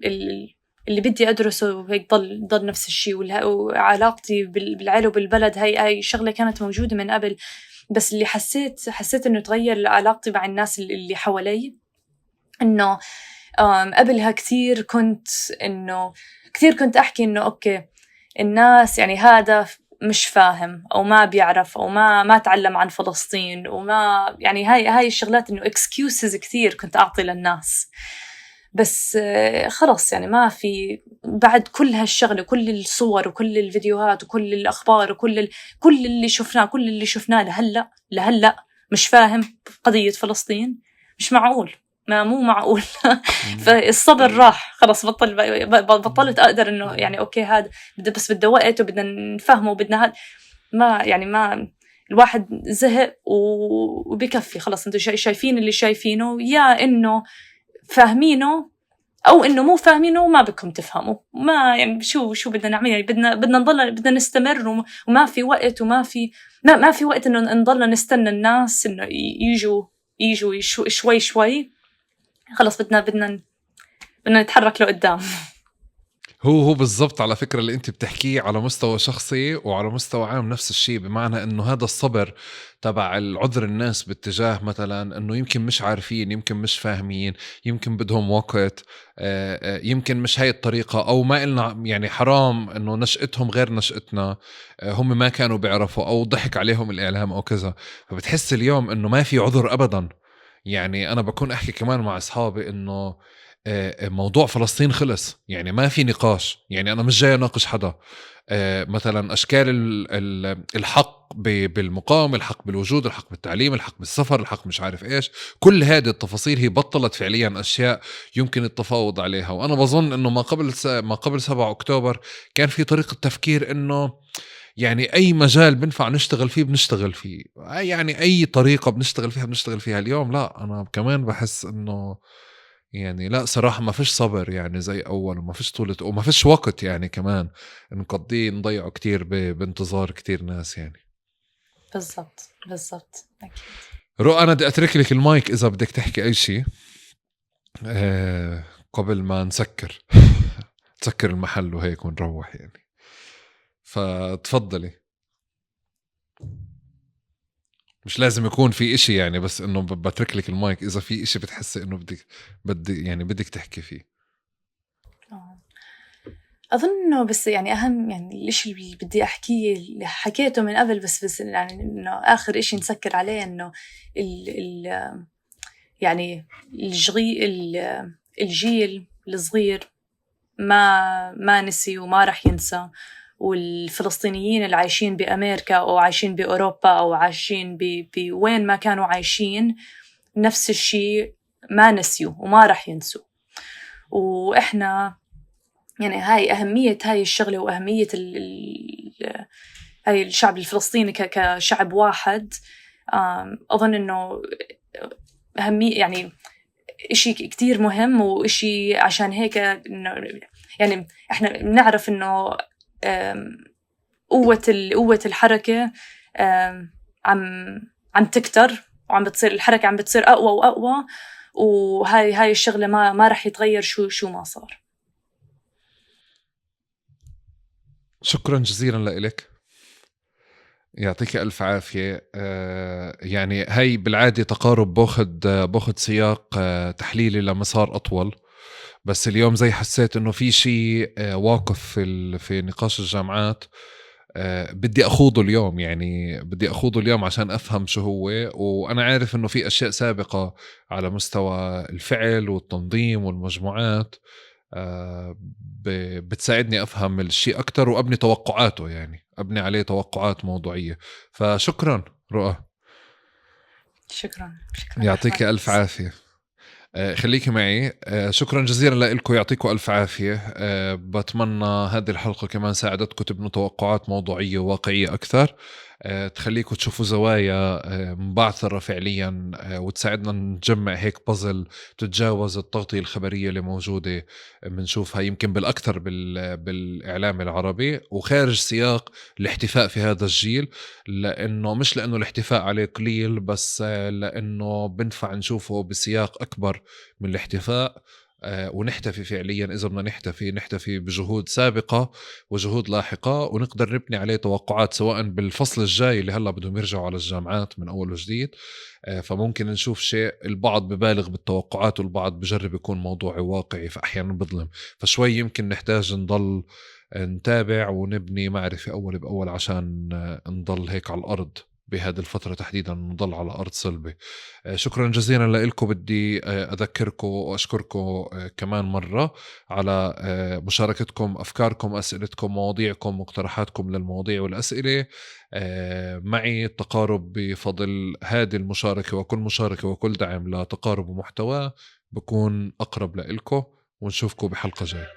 اللي بدي أدرسه هيك ضل نفس الشيء، وعلاقتي بالعيلة وبالبلد هاي شغلة كانت موجودة من قبل، بس اللي حسيت إنه تغير علاقتي مع الناس اللي حوالي. إنه قبلها كثير كنت أحكي إنه أوكي الناس يعني هذا مش فاهم أو ما بيعرف أو ما تعلم عن فلسطين وما يعني هاي الشغلات، إنه excuses كثير كنت أعطي للناس. بس خلص يعني ما في بعد كل هالشغلة، كل الصور وكل الفيديوهات وكل الأخبار وكل كل اللي شفناه، كل اللي شفناه لهلأ مش فاهم قضية فلسطين، مش معقول، ما مو معقول. فالصبر راح خلص، بطلت أقدر إنه يعني أوكي هذا بس بده وقت وبدنا نفهمه وبدنا هذا، ما يعني ما الواحد زهق وبكفي خلص. انتوا شايفين اللي شايفينه، يا إنه فاهمينه أو إنه مو فاهمينه وما بدكم تفهموا، ما يعني شو بدنا نعمل يعني، بدنا نضل، بدنا نستمر، وما في وقت، وما في ما في وقت إنه نضلنا نستنى الناس إنه يجوا شوي شوي. خلص بدنا نتحرك لقدام. هو بالضبط على فكرة اللي انت بتحكيه على مستوى شخصي وعلى مستوى عام نفس الشيء، بمعنى انه هذا الصبر تبع العذر الناس باتجاه مثلا انه يمكن مش عارفين، يمكن مش فاهمين، يمكن بدهم وقت، يمكن مش هاي الطريقة، او ما إلنا يعني حرام انه نشأتهم غير نشأتنا، هم ما كانوا بيعرفوا او ضحك عليهم الاعلام او كذا. فبتحس اليوم انه ما في عذر ابدا. يعني انا بكون احكي كمان مع اصحابي انه موضوع فلسطين خلص، يعني ما في نقاش، يعني أنا مش جاي أناقش حدا. مثلا أشكال الحق بالمقام، الحق بالوجود، الحق بالتعليم، الحق بالسفر، الحق مش عارف إيش، كل هذه التفاصيل هي بطلت فعليا أشياء يمكن التفاوض عليها. وأنا بظن إنه ما قبل 7 أكتوبر كان في طريقة تفكير إنه يعني أي مجال بنفع نشتغل فيه بنشتغل فيه، يعني أي طريقة بنشتغل فيها بنشتغل فيها. اليوم لا، أنا كمان بحس إنه يعني لا صراحة ما فيش صبر يعني زي أول، وما فيش طولة، وما فيش وقت يعني كمان نقضيه نضيعه كتير بانتظار كتير ناس يعني. بالضبط بالضبط أكيد. رؤى أنا بدي أترك لك المايك إذا بدك تحكي أي شيء قبل ما نسكر نسكر المحل وهيك ونروح يعني، فتفضلي. مش لازم يكون في إشي يعني، بس إنه بترك لك المايك إذا في إشي بتحسي إنه بدي يعني بدك تحكي فيه. أظن إنه بس يعني أهم يعني الإشي اللي بدي أحكيه اللي حكيته من قبل، بس يعني إنه آخر إشي نسكر عليه إنه ال يعني الجيل الصغير ما نسي وما رح ينسى، والفلسطينيين اللي عايشين بأمريكا أو عايشين بأوروبا أو عايشين بوين ما كانوا عايشين نفس الشيء، ما نسيوا وما رح ينسوا. وإحنا يعني هاي أهمية هاي الشغلة وأهمية هاي الشعب الفلسطيني كشعب واحد. أظن إنه أهمية يعني إشي كتير مهم، وإشي عشان هيك إنه يعني إحنا بنعرف إنه قوة الحركة عم تكتر، وعم بتصير الحركة عم بتصير أقوى وأقوى، وهاي الشغلة ما رح يتغير شو ما صار. شكرا جزيلا لك، يعطيك ألف عافية. يعني هاي بالعادة تقارب باخد سياق تحليلي لمسار أطول، بس اليوم زي حسيت إنه في شيء واقف في نقاش الجامعات، بدي أخوضه اليوم، يعني بدي أخوضه اليوم عشان أفهم شو هو. وأنا عارف إنه في أشياء سابقة على مستوى الفعل والتنظيم والمجموعات بتساعدني أفهم الشيء أكتر وأبني توقعاته، يعني أبني عليه توقعات موضوعية. فشكرا رؤى. شكرا يعطيك ألف عافية. خليكي معي. شكرا جزيلا لكم، يعطيكم ألف عافية. بتمنى هذه الحلقة كمان ساعدتكم تبنوا توقعات موضوعية وواقعية أكثر. تخليكم تشوفوا زوايا مبعثرة فعليا، وتساعدنا نجمع هيك بازل تتجاوز التغطية الخبرية اللي موجودة بنشوفها يمكن بالأكثر بالإعلام العربي وخارج سياق الاحتفاء في هذا الجيل، لأنه مش لأنه الاحتفاء عليه قليل، بس لأنه بنفع نشوفه بسياق أكبر من الاحتفاء، ونحتفي فعليا إذا بدنا نحتفي، نحتفي بجهود سابقة وجهود لاحقة، ونقدر نبني عليه توقعات سواء بالفصل الجاي اللي هلأ بدهم يرجعوا على الجامعات من أول وجديد. فممكن نشوف شيء البعض ببالغ بالتوقعات والبعض بجرب يكون موضوعي واقعي، فأحيانا بظلم، فشوي يمكن نحتاج نضل نتابع ونبني معرفة أول بأول عشان نضل هيك على الأرض بهذه الفترة تحديدا، نضل على أرض صلبة. شكرا جزيلا لكم. بدي أذكركم وأشكركم كمان مرة على مشاركتكم أفكاركم، أسئلتكم، مواضيعكم، مقترحاتكم للمواضيع والأسئلة. معي التقارب بفضل هذه المشاركة وكل مشاركة وكل دعم لتقارب ومحتوى بكون أقرب لإلكم، ونشوفكم بحلقة جاية.